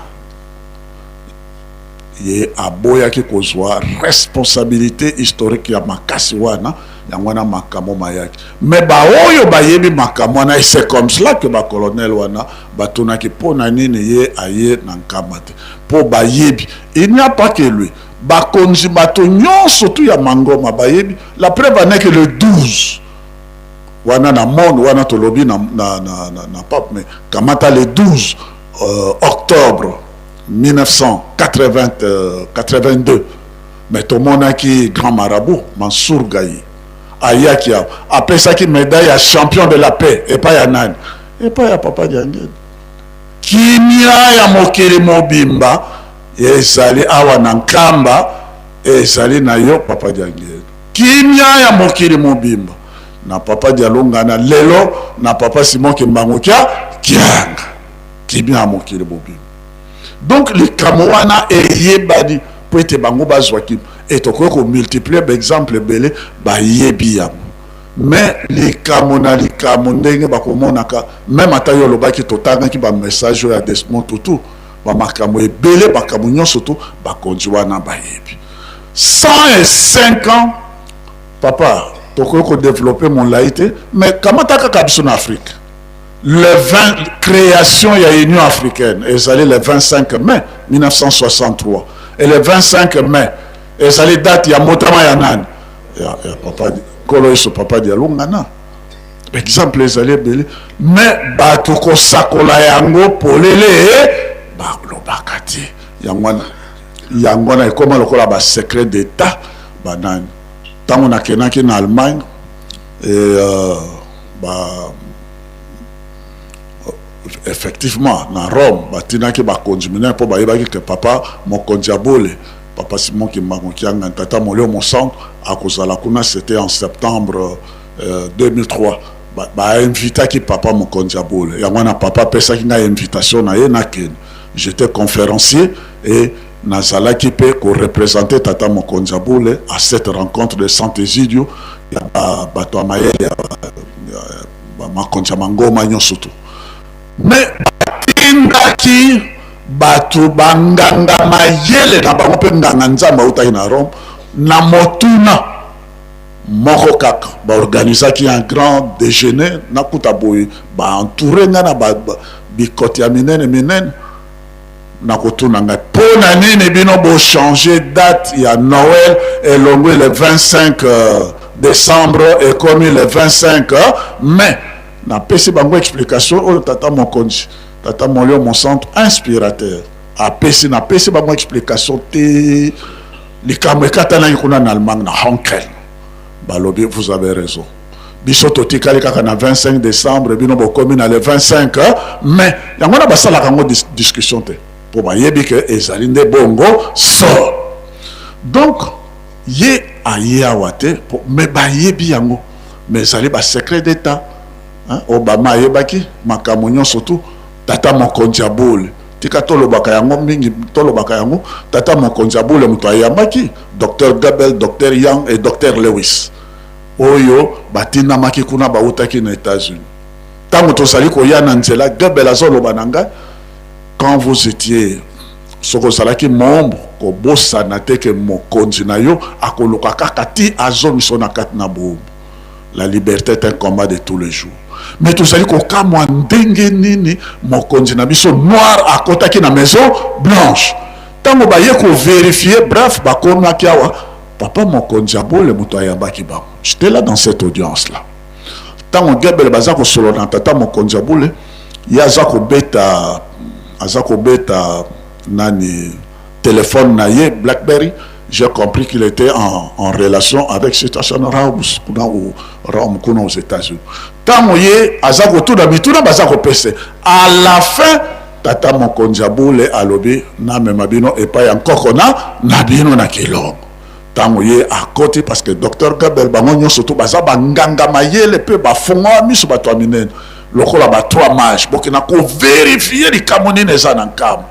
Ye aboyaki kozwa responsabilité historique ya makasi wana. Yango wana makambo mayaki. Mais baoyo bayebi makambo wana, et c'est comme cela que bacolonel wana batunaki mpo na nini ye aye na Nkamba te, mpo bayebi. Il n'y a pas que lui, bakonzi bato nyonso tu ya mangoma bayebi. La preuve en est que le 12 wana na monde wana tolobi na, na, na, na, na pape, mais kamata le 12 octobre 1982, mais tomonaki grand marabout Mansour Gaye ayaki awa, apesaki médaille ya champion de la paix epai ya nani? Epai ya papa Diangienda. Kimia ya mokili mobimba ezali awa na Nkamba, ezali na yo papa Diangienda. Kimia ya mokili mobimba na papa Dialungana, lelo na papa Simon Kimbangu kia Kianga, kimia ya mokili mobimba. Donc likambo wana eyebani mpo ete bango bazwaki, e tokoki komultiplier baexemple ebele, bayebi yango. Mais likambo na likambo ndenge bakomonaka, meme ata yo olobaki totangaki bamessage oyo ya Desmond Tutu, bamakambo ebele, makambo nyonso tu bakonzi wana bayebi. 105 ans papa, tokoki kodeveloppe molai te, mais kamata kaka biso na Afrique, le 20, création ya Union africaine ezali le 25 mai 1963, et le 25 mai ezali date ya mbotama ya nani? Ya papa Nkolo Yesu, papa Dialungana. Exemple ezali ebele, mais bato kosakola yango polele balobaka te. Yango wana, yango wana ekóma lokola basecret d'état banani. Ntango nakendaki na Allemagne e, ba effectivement na Rome batindaki bakonzi minene mpo bayebaki ke papa mokonzi ya bole, papa Simon Kimbangu Kianga, tata Molio Mosantu, akozala kuna. C'était en septembre 2003. Bainvitaki ba papa mokonzi ya bole. Yango wana papa apesaki ngai invitation na ye, nakende. J'étais conférencier et nazalaki mpe koreprésente tata mokonzi ya bule à cette rencontre de Sant'Egidio ya bato ya mayele ya makonzi ya mangoma nyonso tu. Mais batindaki bato banganga mayele na bango mpe nganga nzambe autaki na Rome na motuna moko kaka. Baorganisaki un grand déjeuner, nakuta boye baentoure ngai na bikoti ya minene minene, na kotuna ngai mpo na nini bino bochange date ya Noël, elongwi le 25 décembre, ekomi le 25 mai. Napesi bango explication oyo tata mokonzi, tata Molio Mosantu inspirateur apesi. Napesi bango explication te, likambo ekatanaki kuna na Allemagne, na Honkel. Balobi: "Vous avez raison, biso totikali kaka na 25 décembre, bino bokomi na le 25 mai." Yango wana basalaka yango discussion te, mpo bayebi ke ezali nde bongo sort. Donc ye aye awa te, mais bayebi yango. Mais ezali ba secret d'Etat. Hein? Obama ayebaki makambo nyonso tu. Tata mokonzi ya boule. Tika tolobaka yango mingi, tolobaka yango. Tata mokonzi ya boule moto ayambaki Docteur Goebel, Docteur Young et Docteur Lewis. Oyo batindamaki kuna bautaki na Etats-Unis. Tango tozali koya na nzela, Goebel azoloba na ngai, quand vous étiez soki ozalaki moombo, kobosana te ke mokonzi na yo akoluka kaka ti azongisa yo na kati na boombo. La liberte est un combat de tous les jours. Mais tozali kokamwa ndenge nini mokonzi na biso noir akotaki na Maison Blanche. Tango baye ko verifier, bref, bakomaki awa, papa mokonzi ya bole moto ayambaki bango. J'étais là dans cette audience là. Tango Goebbels baza kosolola na tata mokonzi ya bule, ye aza kobeta, aza kobeta nani téléphone na ye BlackBerry. J'ai compris qu'il était en relation avec Situation Raus kuna ou Rome kuna aux États-Unis. Tango ye aza kotuna mituna baza kopesa. À la fin tata mokonzi ya bule alobi namema bino epai ya nkoko na bino na Kilongo. Tango ye akoti parce que docteur Goebbels bango nyonso to baza banganga mayele pe bafongola miso bato ya minene lokola ba trois mages bokenda ko verifier likambo nini eza na nkambo.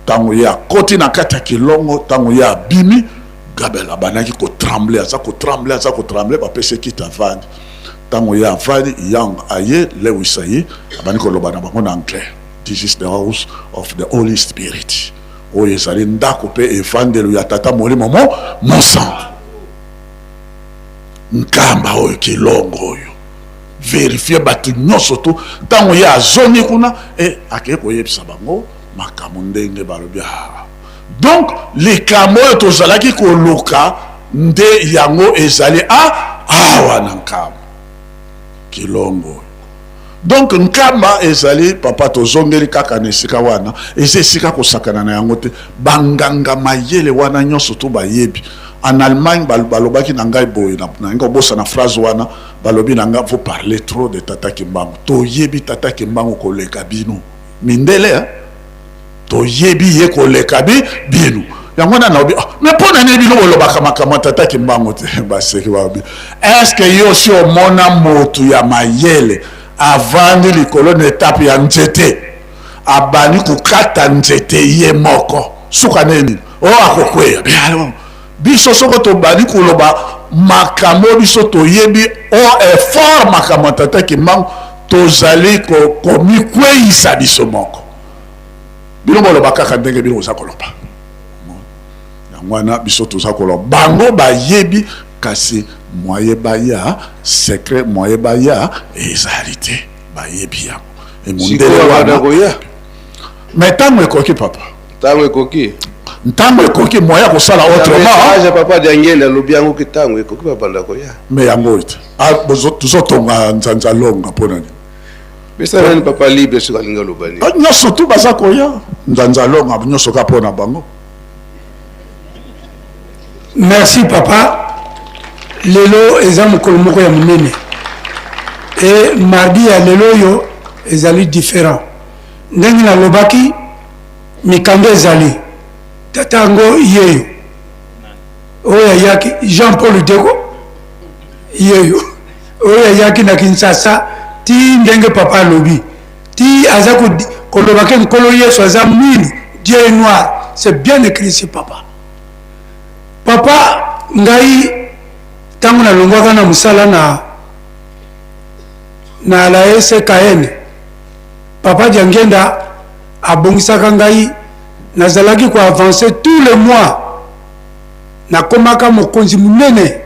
Tango ye akoti na kati ya Kilongo, tango ye abimi, Goebbels abandaki ko trembler, aza ko trembler, aza ko trembler, bapesi ye kiti avandi. Tango ye avandi, Young aye, Lewis aye, abandi koloba na bango na anglais. This is the house of the Holy Spirit. Oyo ezali ndako pe evandelo ya Tata Molimo mo Mosantu. Nkamba oyo Kilongo oyo. Verifier bato nyonso tu. Tango ye azongi kuna, e akei koyebisa bango makambo ndenge balobi. Ah. Donc likambo oyo tozalaki koluka nde yango ezali a awa na Nkamba Kilongo oyo. Donc Nkamba ezali papa, tozongeli kaka na esika wana, eza esika kosakana na yango te. Banganga mayele wana nyonso to bayebi. En Allemagne balobaki na ngai boye, nalingi kobosana phrase wana, balobi na ngai, vous parlez trop de Tata Kimbangu. Toyebi Tata Kimbangu koleka bino. Mindele, hein? Toyebi ye koleka bino. Yango wana nalobi, ah, mais mpo na nini bino bolobaka makambo ya Tata Kimbangu te? Baseki balobi, est-ce que yo osi omona motu ya mayele avandi likolo na etape ya nzete, abandi kokata nzete ye moko, suka nde nini? Oh, akokweya. Mais alors, biso soko tobandi koloba makambo biso toyebi o effort makambo ya Tata Kimbangu, tozali komikweyisa biso moko. Bino boloba kaka ndenge bino boza koloba. Yango wana biso toza koloba, bango bayebi, kasi moye baya secret, moye baya ezali te, bayebi yango. E mondele wana koya. Mais ntango ekoki papa. Ntango ekoki. Ntango ekoki moye ya kosala autrement. Message papa Diangenda alobi yango ke ntango ekoki babanda koya. Mais yango ete. Ah, tozotonga nzanza longa mpo na nini? Pesa nani papa libre soki alingi aloba nini? Ah, nyonso tu baza koya nzanza longa nyonso kaka mpo na bango. Merci papa. Lelo eza mokolo moko ya monene. Et mardi ya lelo oyo ezali différent. Ndenge nalobaki mikanda ezali. Tata yango yeyo. Oyo ayaki Jean Paul Deko yeyo. Oyo ayaki na Kinshasa ti ndenge papa alobi ti aza koloba ke Nkolo Yesu aza mwindu, Dieu est noir, c'est bien écrit ici papa. Papa ngai tango nalongwaka na mosala na na la SKN, papa Diangienda abongisaka ngai, nazalaki ko avancer tous les mois, nakomaka mokonzi monene.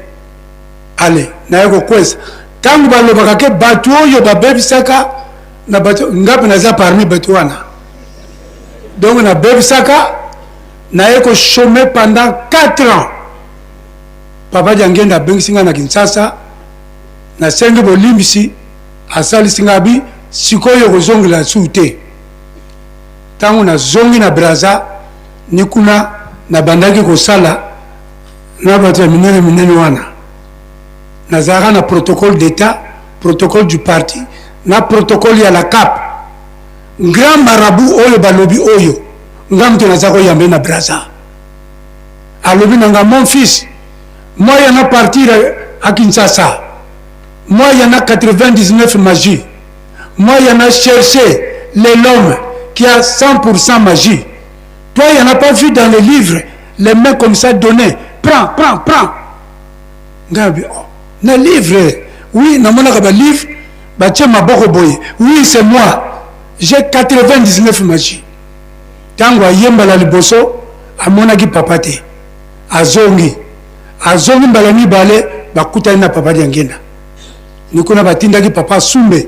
Ale naye kokwesa tango balobaka ke bato oyo babebisaka na bato, nga mpe naza parmi bato wana, donc nabebisaka, naye ko chômer pendant 4 ans. Papa Diangienda abengisi nga na Kinshasa, nasengi bolimbisi, asalisi nga bi sikoyo kozongela su te. Tango nazongi na Brazza ni kuna nabandaki kosala na bato ya minene minene wana, nazalaka na protocole d'etat, protocole du parti na protocole ya la CAP. Grand marabout oyo balobi oyo nga moto naza koyambe na Brazza, alobi na nga mon fils, moi ya na partir à Kinshasa. Moi, il y en a 99 magie. Moi, il y en a cherché l'homme qui a 100% magie. Toi, il n'y en a pas vu dans les livres, les mains comme ça données. Prends, prends, prends. Ngabi, oh, na livre, oui, namonaka ba livre, batie maboko boye. Oui, c'est moi. J'ai 99 magie. Tango aye mbala liboso, amonaki papa te. Azongi. Azongi mbala mibale, bakutani na papa Diangienda. Ni kuna batindaki papa Sumbe.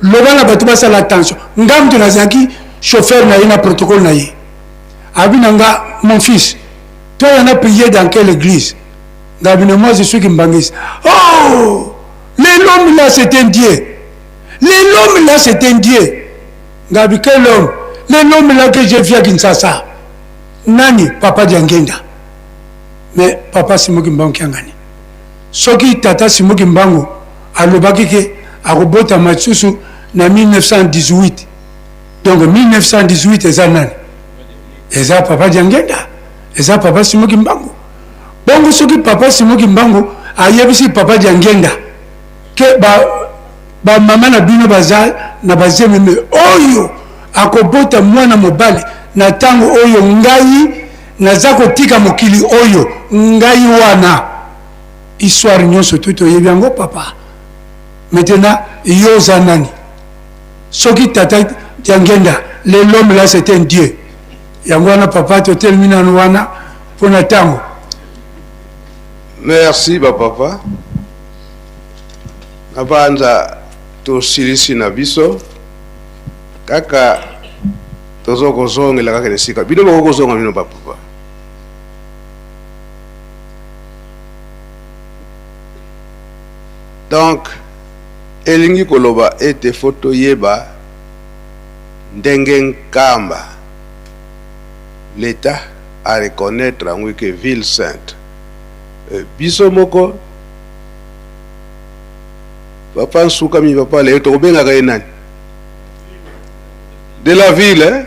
Loba na bato basala attention. Nga moto nazalaki chauffeur na ye na protocole na ye. Abi na nga, mon fils, toi y'en a prié dans quelle église? Nga abi na moi je suis kimbanguiste. Oh! L'homme là c'est un Dieu. L'homme là c'est un Dieu. Nga abi quel homme? L'homme là que j'ai vu à Kinshasa. Nani? Papa Diangienda. Mais papa Simon Kimbangu Kiangani. Soki tata Simon Kimbangu alobaki ke akobotama lisusu na 1918. Donc 1918 eza nani? Eza papa Diangienda, eza papa Simon Kimbangu. Bongo soki papa Simon Kimbangu ayebisi papa Diangienda ke ba mama na bino baza na bazemi, me oyo akobota mwana mobali na tango oyo ngai naza kotika mokili oyo, ngai wana histoire nyonso tu toyebi yango papa. Maintenant yo oza nani? Soki tata Diangienda, l'homme là c'est un dieu. Yango wana papa totelemi nanu wana mpona tango. Merci ba papa. Nabanza tosilisi na biso kaka tozo kozongela kaka na esika bino boko kozonga bino ba papa. Donc elingi koloba ete fo toyeba ndenge Nkamba l'Etat a reconnaître yango ke ville sainte. Biso moko papa Nsukami, papa Leo, tokobengaka ye nani? De la ville, hein?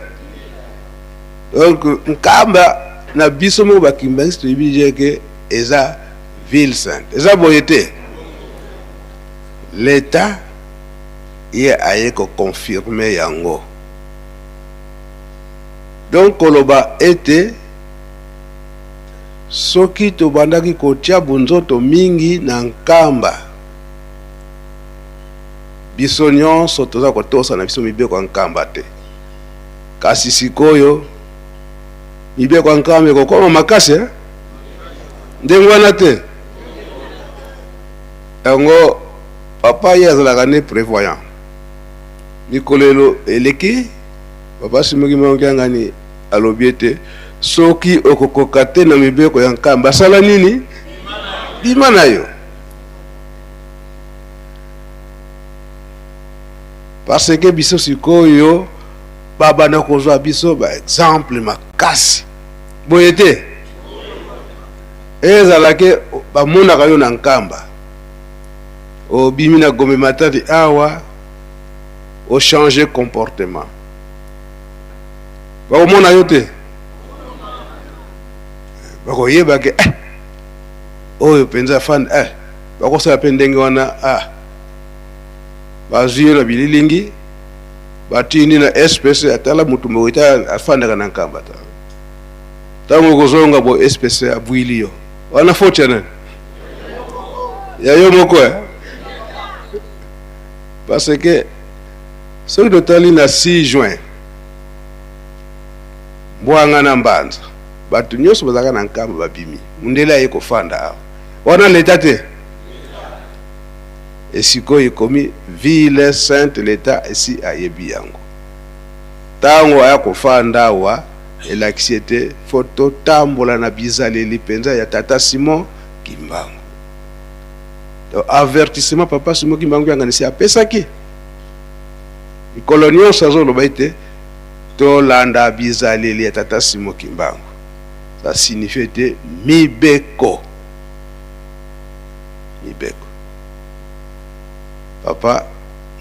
Donc Nkamba na biso moko bakimbangisi toyebi je ke eza ville sainte. Eza boye te. L'Etat ye aye ko confirmer yango. Donc koloba ete soki tobandaki kotia bonzoto mingi na Nkamba, biso nyonso toza kotosa na biso mibeko ya Nkamba te. Kasi sikoyo mibeko ya Nkamba ekokoma makasi, eh? Ndenge wana te. Yango papa ye azalaka ne prévoyant. Mikolo elo eleki papa Simon Kimbangu Kiangani alobi ete soki okokoka te na mibeko ya Nkamba sala nini? Bima na yo. Parce que biso sikoyo babanda kozwa biso ba exemple makasi. Boye te? Ezala ke bamonaka yo na Nkamba, obimi na Gombe Matadi awa, o changer comportement. Bakomona yo te? Bakoyeba ke oyo penza fan, bakosala pe ndenge wana, bazwi yo na bililingi, batindi na SPC, atala mutu moko ete afandaka na Nkamba ta. Tango okozonga bo SPC abwili yo. Wana faute ya nani? Ya yo moko, eh? Parce que soki totali na 6 juin Mbwanga na Mbanza, bato nyonso bazalaka na Nkamba babimi, mundele aye kofanda awa. Wana l'État te? Esikoyo ekomi ville sainte, l'État esi ayebi yango. Tango aya kofanda awa, elakisi ete fo totambola na bizaleli mpenza ya tata Simon Kimbangu. Donc avertissement papa Simon Kimbangu Kiangani apesaki mikolo nyonso azoloba ete tolanda bizaleli ya tata Simon Kimbangu. Ça signifie ete mibeko, mibeko. Papa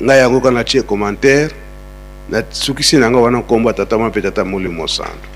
ngai yango kana tie commentaire na sukisi na nga wana nkombo ya tata mwana mpe tata Molimo Santu.